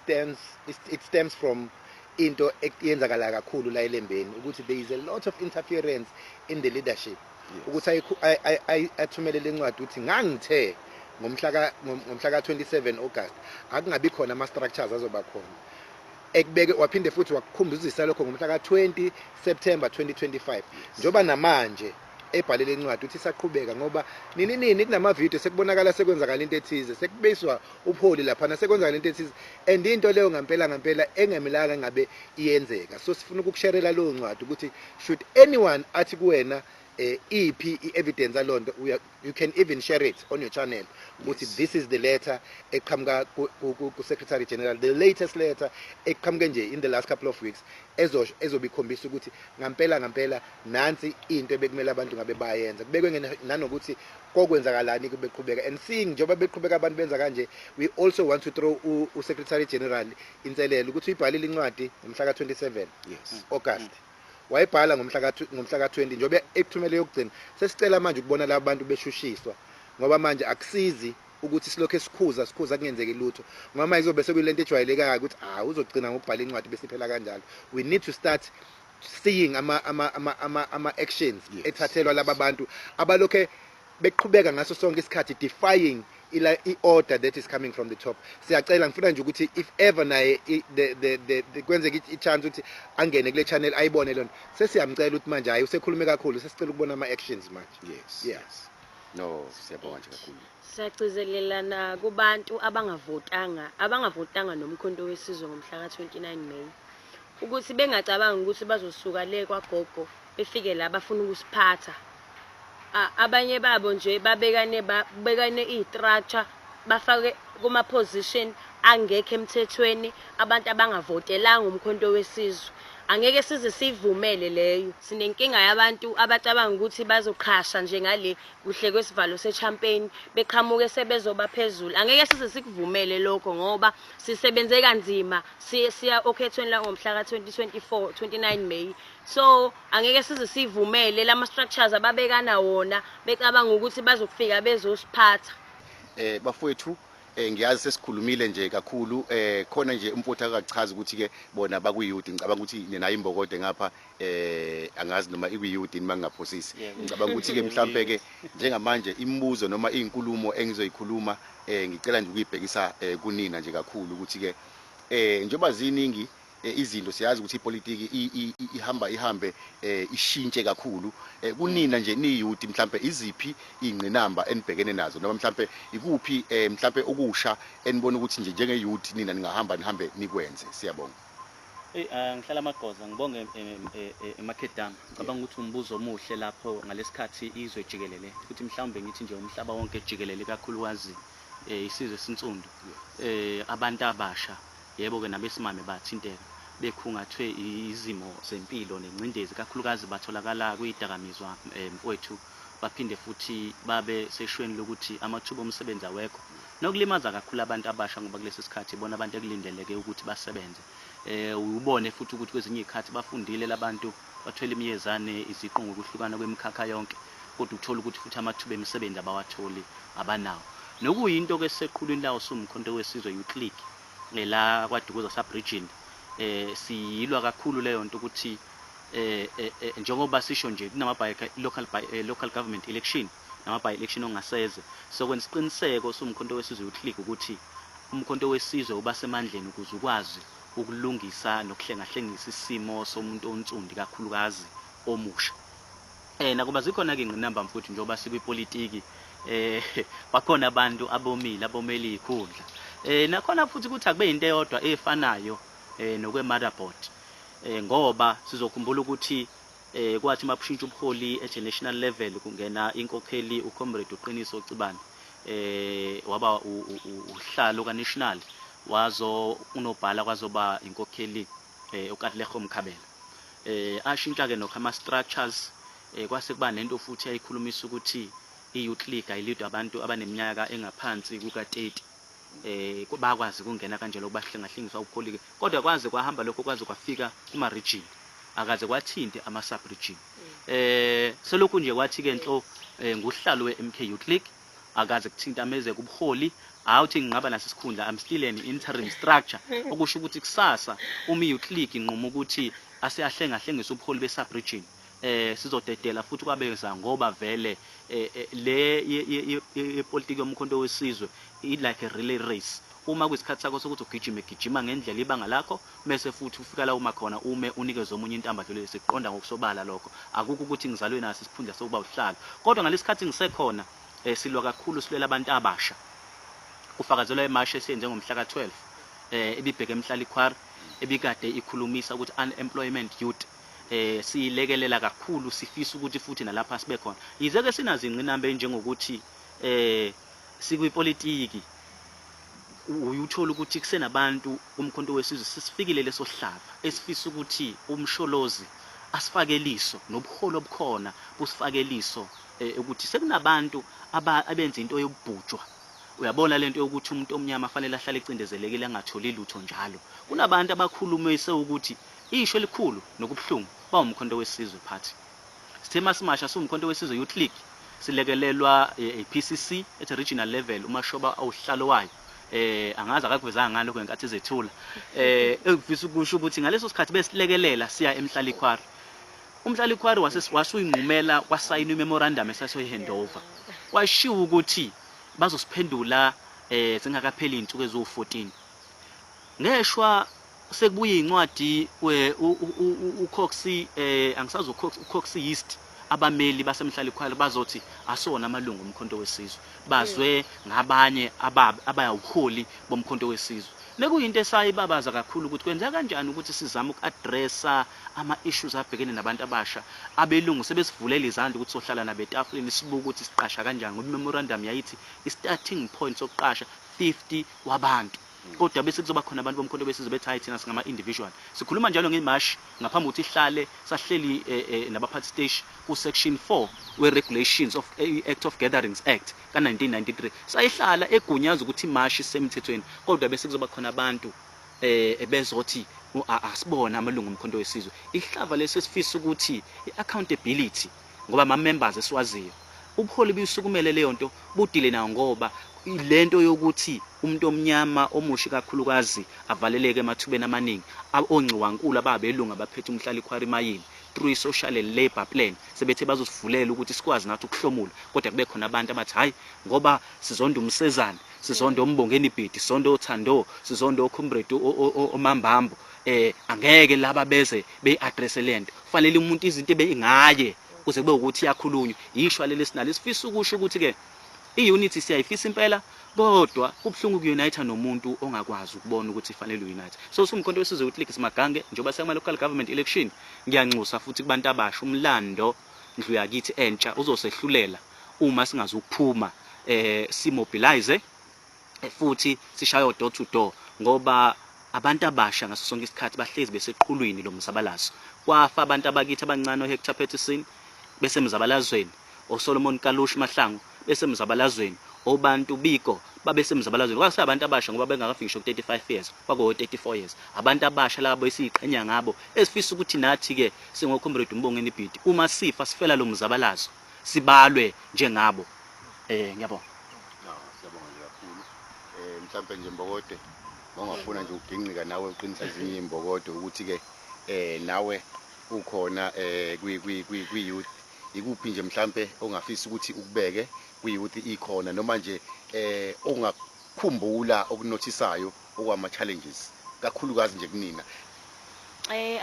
stems from into eyenzakala kakhulu la eLembeni, ukuthi there is a lot of interference in the leadership, ukuthi athumele lencwadi ukuthi ngangithe ngomhla ka 27 August akungabi khona ama structures azoba khona ekubeke, waphinde futhi wakukhumbuzisa lokho ngomhla ka-20 September 2025, njengoba namanje ebhalele incwadi uthi isaqhubeka, ngoba nini nini kunamavidiyo sekubonakala sekwenzakala into ethize, sekubiswa upholi laphana, sekwenzakala into ethize, and into leyo ngampela ngampela engemelanga ngabe iyenzeka. So sifuna ukukusharela leyo ncwadi ukuthi should anyone athi kuwena iphi i-evidence alonto, you can even share it on your channel ukuthi this is the letter eqhamuka ku-secretary general, the latest letter eqhamuke nje in the last couple of weeks, ezobe ikhombisa ukuthi ngampela ngampela nansi into ebekumele abantu ngabe bayenza, kubekwe nanokuthi kokwenzakalani beqhubeka. And seeing njengoba beqhubeka abantu benza kanje, we also want to throw u-secretary general inselelo ukuthi uyibhalile incwadi ngomhla ka-27 August, wayibhala ngomhla ka-20 njengoba ekuthumele yokugcina. Sesicela manje ukubona laba bantu beshushiswa, ngoba manje akusizi ukuthi silokhu esikhuza sikhuza kungenzeki lutho, ngoba manje kuzobe sekuyilento ejwayelekayo ukuthi ah, uzogcina ngokubhala incwadi bese iphela kanjalo. We need to start seeing ama actions ethathelwa laba bantu abalokhe beqhubeka ngaso sonke isikhathi defying i-order that is coming from the top. Siyacela, ngifuna nje ukuthi if ever naye i- the the the the- kwenzeka i-chance ukuthi angene kule channel ayibone lona, sesiyamcela ukuthi manje hayi, usekhulume kakhulu, sesicela ukubona ama-actions manje. Yes. No, siyabonga nje kakhulu. Siyagcizelelana kubantu abangavotanga noMkhonto weSizwe ngomhla ka-29 May ukuthi bengacabangi ukuthi bazosuka le kwagogo befike la bafuna ukusiphatha. Abanye babo nje babekane iy'structure, bafake kuma-position. Angekho emthethweni, abantu abangavotelanga uMkhonto weSizwe. Angeke size siyivumele leyo. Sinenkinga yabantu abacabanga ukuthi bazoqhasha nje ngale kuhle kwesivalo se-champagne, beqhamuke sebezoba phezulu. Angeke size sikuvumele lokho ngoba sisebenze kanzima siya okhethweni langomhla ka-2024, 29 May. So angeke size sivumele lama structures ababekana wona becabanga ukuthi bazofika bezosiphatha. Bafowethu, ngiyazi sesikhulumile nje kakhulu. Khona nje umfowethu akachaza ukuthi ke bona bakwi-youth. Ngicabanga ukuthi nayo imbokode ngapha, angazi noma ikwi-youth yini, mangingaphosisi. Ngicabanga ukuthi ke mhlambe ke njengamanje imibuzo noma izinkulumo engizoyikhuluma, ngicela nje ukuyibhekisa kunina nje kakhulu, ukuthi ke njengoba ziningi izinto, siyazi ukuthi ipolitiki ihamba ihambe ishintshe kakhulu. Kunina nje ni-youth, mhlambe iziphi ingqinamba enibhekene nazo, noma mhlambe ikuphi mhlambe okusha enibona ukuthi nje njenge-youth nina ningahamba nihambe nikwenze? Siyabonga. Hey, ngihlala amaghoza, ngibonge emakhedama. Ngicabanga ukuthi umbuzo omuhle lapho ngalesikhathi izwe jikelele, futhi mhlawumbe ngithi nje umhlaba wonke jikelele, kakhulukazi isizwe esinsundu, abantu abasha, yebo ke nabesimame bathinteka, bekhungathwe izimo zempilo nengcindezi, kakhulukazi batholakala kwidakamizwa, mfowethu, baphinde futhi babe seshweni lokuthi amathuba omsebenzi awekho, nokulimaza kakhulu abantu abasha, ngoba kulesi sikhathi bona abantu ekulindeleke ukuthi basebenze. Ubone futhi ukuthi kwezinye izikhathi bafundile labantu, bathwele imiyezane, iziqu ngokuhlukana kwemikhakha yonke, kodwa uthola ukuthi futhi amathuba emisebenzi abawatholi, abanawo, nokuyinto ke seqhulwini lawo siwuMkhonto weSizwe Youth League la KwaDukuza sub-region. Siyilwa kakhulu leyo nto ukuthi njengoba sisho nje kunama by local by local government election nama by election ongaseze, sokwenza isiqiniseko siwuMkhonto weSizwe Youth League ukuthi uMkhonto weSizwe uba semandleni ukuze ukwazi ukulungisa nokuhlengahlengisa isimo somuntu onsundu, kakhulukazi omusha. Nakuba zikhona ke ingqinamba, mfowethu, njengoba sikwipolitiki, bakhona abantu abomile, abomele izikhundla. Nakhona futhi ukuthi akube into eyodwa efanayo nokwe motherboard, ngoba sizokhumbula ukuthi kwathi makushintsha ubuholi at national level, kungena inkokheli uComrade uQiniso Cibane, waba uhlalo kaNational, wazo unobhala kwazoba inkokheli uKatlego Mkhabela. Ashintsha ke nokho ama structures, kwase kuba nento futhi ayikhulumisa ukuthi i-youth league ayilidwa abantu abaneminyaka engaphansi kuka-30, bakwazi ukungena kanjalo, kubahlengahlengisa ubuholi. Kodwa kwaze kwahamba lokho kwaze kwafika kuma region, akaze kwathinte ama sub region. Selokhu nje kwathi ke nhlo nguhlalo we-MK Youth League, akaze kuthinta ameze kubuholi. Awuthi nginqaba naso isikhundla, I'm still an interim structure, okusho ukuthi kusasa uma i-youth league inquma ukuthi aseyahlengahlengisa ubuholi be-sub region, sizodedela futhi kwabeza, ngoba vele le yepolitiki yoMkhonto weSizwe i like a relay race. Uma kuyisikhathi sakho sokuthi ugijime, gijima ngendlela ibanga lakho, bese futhi ufika la uma khona ume, unikeze omunye intambo adlulele. Siqonda ngokusobala lokho, akukho ukuthi ngizalwe naso isikhundla sokuba uhlalo, kodwa ngalesikhathi ngisekhona, silwa kakhulu, silwela abantu abasha. Kufakazelwa imashi esiyenze ngomhla ka-12, ebibheke eMhlalikhwari, ebikade ikhulumisa ukuthi unemployment youth, siyilekelela kakhulu. Sifisa ukuthi futhi nalapha sibe khona, yize ke sinazo ingqinamba enjengokuthi sikwipolitiki, uyuthola ukuthi kusenabantu kuMkhonto weSizwe sisifikile leso hlava esifisa ukuthi uMsholozi asifake liso, nobuholi obukhona busifake liso, ukuthi sekunabantu abenza into yokubhujwa. Uyabona lento yokuthi umuntu omnyama fanele ahlale ecindezelekile, angatholi lutho njalo. Kunabantu abakhulumise ukuthi isho elikhulu nokubuhlungu bawuMkhonto weSizwe Party. Sithe masimasha siwuMkhonto weSizwe Youth League, silekelelwa i-PCC at regional level, uMashoba awuhlalo wayo, angazi akakuvezanga ngalokho ngenkathi ezethula. Engifisa ukusho ukuthi ngaleso sikhathi besilekelela siya eMhlalikhwari, uMhlalikhwari wasuyinqumela, kwasayinwa imemorandum esasoyi-handover, kwashiwo ukuthi bazosiphendula zingakapheli izinsuku eziwu-14. Ngeshwa sekubuye incwadi uCox, angisazi, uCox East, abameli baseMhlalikhwari bazothi asona amalungu oMkhonto weSizwe, bazwe ngabanye abayawuholi boMkhonto weSizwe, nekuyinto esayibabaza kakhulu ukuthi kwenzeka kanjani ukuthi sizame uku-addressa ama-issues abhekene nabantu abasha, abelungu sebesivulela izandla ukuthi sohlala nabo etafuleni, sibuke ukuthi siqasha kanjani, ngoba i-memorandum yayithi i-starting point sokuqasha 50 wabantu. Kodwa bese kuzoba khona abantu bomkhonto besizwe bethi hayi, thina singama-individual. Sikhuluma njalo ngemashi ngaphambi kokuthi ihlale sahleli nabaphathi siteshi ku-section 4 we-regulations of i-Act of Gatherings Act ka-1993, sayihlala egunyaza ukuthi imashi isemthethweni. Kodwa bese kuzoba khona abantu bezothi asibona amalungu omkhonto wesizwe. Ihlava lesi esifisa ukuthi i-accountability, ngoba ama-members esiwaziyo ubuholi buyisukumele leyo nto, budile nayo, ngoba lento yokuthi umuntu omnyama omusha kakhulukazi avaleleke emathubeni amaningi, ongxiwankulu ababelungu abaphethe umhlali ikhwari mayini through i-social and labour plan sebethe bazosivulela ukuthi sikwazi nathi ukuhlomula, kodwa kube khona abantu abathi hayi, ngoba sizonda umsezane, sizonda ombongeni ibhidi, sizonda othando, sizonda ocomrade omambambo, angeke laba beze beyi-address lento. Kufanele umuntu izinto ebeyingaye kuze kube ukuthi iyakhulunywa. Yishwa leli sinalo, sifisa ukusho ukuthi ke i-unity siyayifisa impela, kodwa kubuhlungu uku-unite nomuntu ongakwazi ukubona ukuthi ifanele u-unite. So siwumkhonto wesizwe Youth League simagange njengoba siyama-local government election. Ngiyanxusa futhi kubantu abasha, umlando ndlu yakithi entsha uzosehlulela uma singazukuphuma simobilize futhi sishaye door to door, ngoba abantu abasha ngaso sonke isikhathi bahlezi beseqhulwini lomzabalazo. Kwafa abantu abakithi abancane, oHector Peterson besemzabalazweni, oSolomon Kalush Mahlangu besemzabalazweni, obantu Biko babesemzabalazweni. Kwase abantu abasha ngoba bengakafiki ngisho ku-35 years, kwakuwo 34 years. Abantu abasha labo esiyiqhenya ngabo, esifisa ukuthi nathi ke singocomrade uMbongeni Bidi, uma sifa sifela lo mzabalazo, sibalwe njengabo. Ngiyabonga. No, siyabonga nje kakhulu. Mhlambe nje Mbokode, mawungafuna nje ukugingqika nawe uqinisa ezinye imbokodo ukuthi ke nawe ukhona kwi kwi kwi kwi youth, ikuphi nje mhlambe ongafisa ukuthi ukubeke kwi youth ikhona, noma nje ongakukhumbula okunothisayo okwama challenges kakhulukazi nje kunina?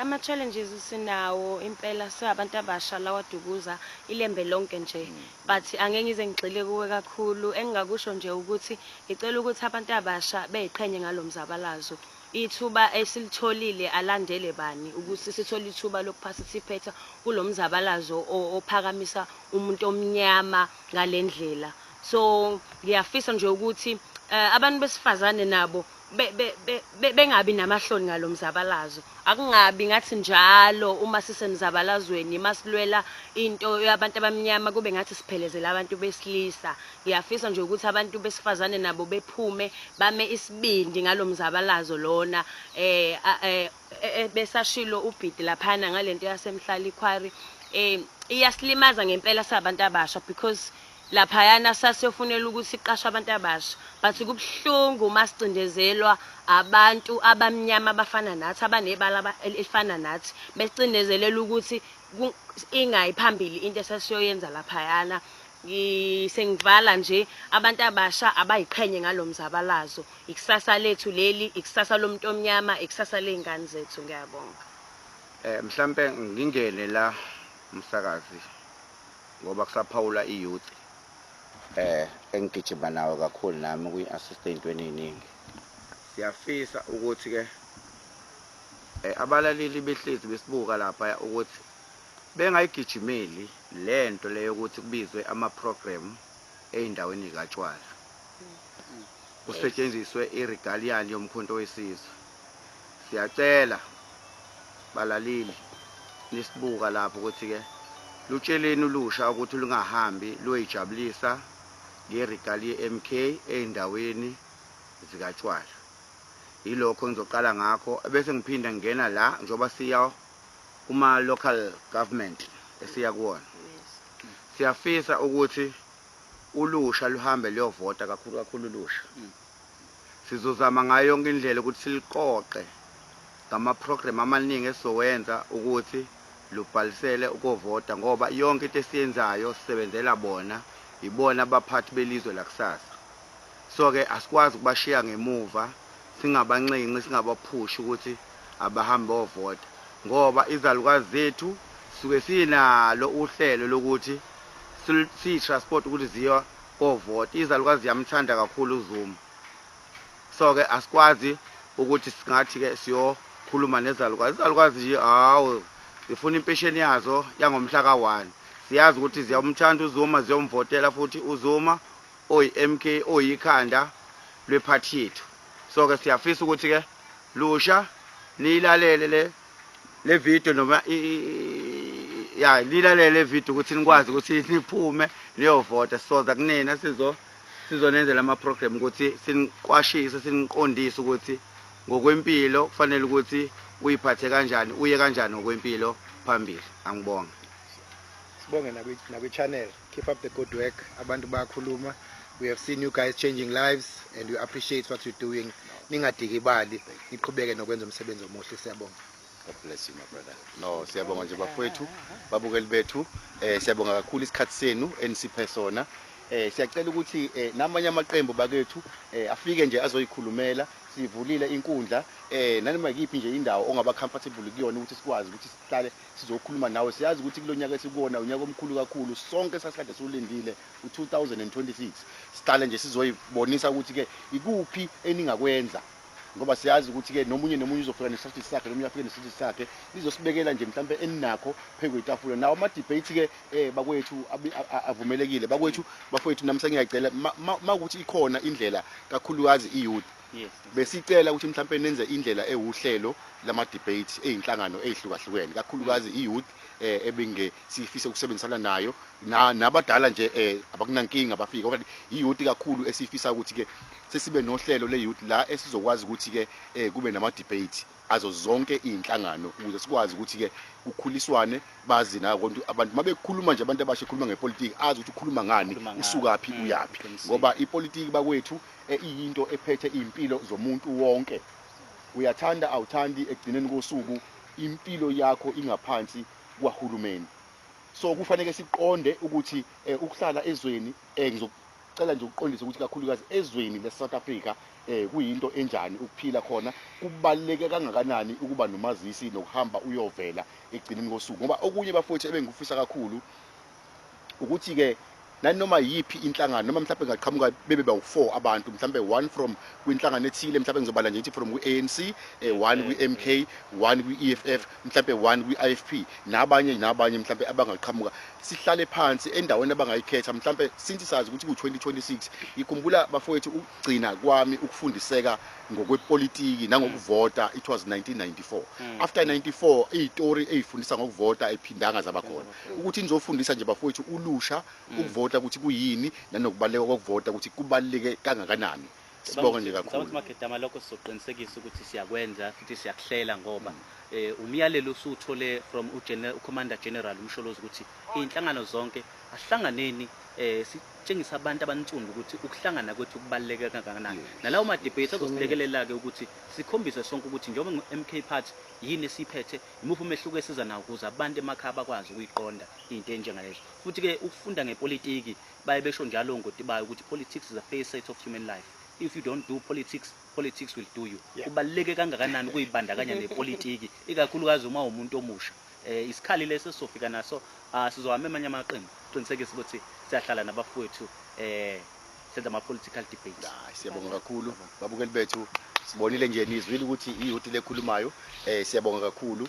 Ama challenges sinawo impela singabantu abasha la kwaDukuza, ilembe lonke nje, but angeke ngize ngigxile kuwe kakhulu. Engingakusho nje ukuthi ngicela ukuthi abantu abasha beyiqhenye ngalomzabalazo. Ithuba esilitholile alandele bani ukuthi sithole ithuba lokuparticipate kulomzabalazo ophakamisa umuntu omnyama ngalendlela. So ngiyafisa nje ukuthi abantu besifazane nabo bengabi namahloni ngalomzabalazo. Akungabi ngathi njalo uma sisemzabalazweni, masilwela into yabantu abamnyama, kube ngathi siphelezela abantu besilisa. Ngiyafisa nje ukuthi abantu besifazane nabo bephume bame isibindi ngalomzabalazo lona. Besashilo ubhidi laphana ngalento yasemhlali ikhwari, iyasilimaza ngempela sabantu abasha, because laphayana sasiyofunela ukuthi siqashe abantu abasha, but kubuhlungu uma sicindezelwa abantu abamnyama abafana nathi, abanebala elifana nathi, besicindezelela ukuthi ingayi phambili into esasiyoyenza laphayana. Sengivala nje, abantu abasha abayiqhenye ngalomzabalazo. Ikusasa lethu leli, ikusasa lomuntu omnyama, ikusasa ley'ngane zethu. Ngiyabonga. Mhlambe ngingene la umsakazi ngoba kusaphawula i-youth engigijima nawe kakhulu nami kuyi-assist ey'ntweni ey'ningi. Siyafisa ukuthi ke abalaleli behlezi besibuka lapha ukuthi bengayigijimeli lento leyo ukuthi kubizwe ama-program ey'ndaweni zikatshwala, kusetshenziswe iregalia yomkhonto wesizwe. Siyacela balaleli nisibuka lapho ukuthi ke lutsheleni ulusha ukuthi lungahambi luyoyijabulisa ngeregalia ye-MK ey'ndaweni zikatshwala. Yilokho engizoqala ngakho, bese ngiphinda ngingena la njengoba siya kuma local government esiya kuwona. Siyafisa ukuthi ulusha luhambe luyovota kakhulu kakhulu ulusha. Sizozama ngayo yonke indlela ukuthi siliqoqe ngama-program amaningi esizowenza ukuthi lubhalisele ukovota, ngoba yonke into esiyenzayo sisebenzela bona, ibona abaphathi belizwe lakusasa. So ke asikwazi ukubashiya ngemuva singabanxenxi, singabaphushi ukuthi abahambe bovota, ngoba izalukazi zethu suke sinalo uhlelo lokuthi siyi-transport ukuthi ziya kovota. Izalukazi ziyamthanda kakhulu uZuma, so ke asikwazi ukuthi singathi ke siyokhuluma nezalukazi. Izalukazi nje hawu, zifuna impesheni yazo yangomhla ka-1. Siyazi ukuthi ziyamthanda uZuma, ziyomvotela futhi uZuma oyi-MK oyikhanda lwephathi yethu. So ke siyafisa ukuthi ke lusha niyilalele le video noma ya niyilalele le video ukuthi nikwazi ukuthi niphume niyovota. Sizoza kunina, sizonenzela ama-program ukuthi siniqwashise, siniqondise ukuthi ngokwempilo kufanele ukuthi uyiphathe kanjani, uye kanjani ngokwempilo phambili. Angibonge. Sibonge nakwi-channel. Keep up the good work. Abantu bayakhuluma. We have seen you guys changing lives and we appreciate what you're doing. Ningadikibali, niqhubeke nokwenza umsebenzi omuhle. Siyabonga. God bless you, my brother. No, siyabonga nje bafowethu, babukeli bethu. Siyabonga kakhulu isikhathi senu enisiphe sona. Siyacela ukuthi namanye amaqembu bakethu afike nje azoyikhulumela. Sivulile inkundla, nanoma yiphi nje indawo ongaba comfortable kuyona ukuthi sikwazi ukuthi sihlale sizokhuluma nawe. Siyazi ukuthi kulonyaka esikuwona unyaka omkhulu kakhulu, sonke sasikade siwulindile u2026. Sihlale nje sizoyibonisa ukuthi ke ikuphi eningakwenza, ngoba siyazi ukuthi ke nomunye nomunye uzofika nestrategy sakhe, nomunye afike nestrategy sakhe, lizosibekela nje mhlambe eninakho phezu kwetafula. Nawo ama debate ke, bakwethu, avumelekile bakwethu, bafowethu. Nami sengiyacela, makuthi ikhona indlela, kakhulukazi i-youth, besicela ukuthi mhlambe nenze indlela ewuhlelo lama debate eyinhlangano ezihlukahlukene, kakhulukazi i-youth, ebinge sifise ukusebenzisana nayo, nabadala nje, abakunankinga bafika, kodwa i-youth kakhulu esifisa ukuthi ke sesibe nohlelo le-youth la esizokwazi ukuthi ke kube nama debate azo zonke iy'nhlangano, ukuze sikwazi ukuthi ke kukhuliswane, bazi nakonto abantu mabekhuluma nje, abantu abasha ekhuluma ngepolitiki, azi ukuthi ukhuluma ngani, Ukhuluma ngani. Usukaphi, uyaphi, ngoba ipolitiki bakwethu, iyinto ephethe iy'mpilo zomuntu wonke. Uyathanda awuthandi, ekugcineni kosuku impilo yakho ingaphansi kwahulumeni. So kufanele siqonde ukuthi ukuhlala ezweni, ngizocela nje ukuqondisa ukuthi kakhulukazi ezweni le-South Africa, kuyinto enjani ukuphila khona, kubaluleke kangakanani ukuba nomazisi nokuhamba uyovela ekugcineni kosuku. Ngoba okunye bafowethu ebengikufisa kakhulu ukuthi-ke nanoma yiphi inhlangano, noma mhlawumbe ngaqhamuka bebe bawu-4 abantu, mhlawumbe one from kwinhlangano ethile, mhlawumbe ngizobala nje ngithi from kwi-ANC, one kwi-MK, one kwi-EFF, mhlawumbe one kwi-IFP, nabanye nabanye mhlawumbe abangaqhamuka, sihlale phansi endaweni abangayikhetha. Mhlawumbe since sazi ukuthi ku-2026, ngikhumbula bafowethu ukugcina kwami ukufundiseka ngokwepolitiki nangokuvota, it was 1994. After 94 iy'tori ey'fundisa ngokuvota ephindanga zaba khona. Ukuthi nizofundisa nje bafowethu ulusha ukuvota ukuthi kuyini, nanokubaluleka kokuvota ukuthi kubaluleke kangakanani. Sibonge nje Ngicabanga kakhulu. ukuthi Magedama, lokho sizoqinisekisa ukuthi siyakwenza futhi siyakuhlela, ngoba umyalelo usuthole from uCommander General uMsholozi ukuthi iy'nhlangano zonke asihlanganeni, sitshengise abantu abansundu ukuthi ukuhlangana kwethu kubaluleke kangakanani. Nalawo ma-debate azosilekelela-ke ukuthi sikhombise sonke ukuthi njengoba ngu-MK Party yini esiyiphethe, imuphi umehluko esiza nawo, ukuze abantu emakhaya bakwazi ukuyiqonda into enjengalezo. Futhi-ke ukufunda ngepolitiki, baye besho njalo ngotibayo ukuthi politics is a facet of human life. If you don't do politics, politics will do you. Kubaluleke kangakanani ukuyibandakanya nepolitiki, ikakhulukazi uma umuntu omusha. Isikhali lesi esizofika naso, sizohamba emanye amaqembu, qinisekise ukuthi siyahlala nabafowethu, senza ama-political debates. Hayi, siyabonga kakhulu babukeli bethu. Sibonile nje, nizwile ukuthi i-youth lekhulumayo. Siyabonga kakhulu.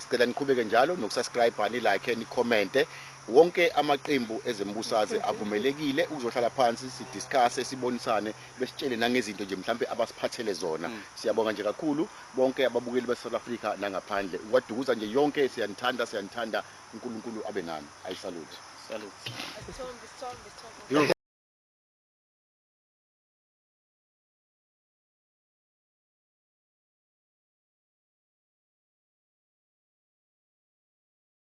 Sicela niqhubeke njalo nokusubscribe, ni like, ni comment. Wonke amaqembu ezembusazwe avumelekile ukuzohlala phansi, sidiscuss, sibonisane, besitshele nangezinto nje mhlambe abasiphathele zona. Siyabonga nje kakhulu bonke ababukeli base South Africa nangaphandle, KwaDukuza nje yonke, siyanithanda, siyanithanda. uNkulunkulu abe nani. I salute. Salute. Isithombe, isithombe, isithombe.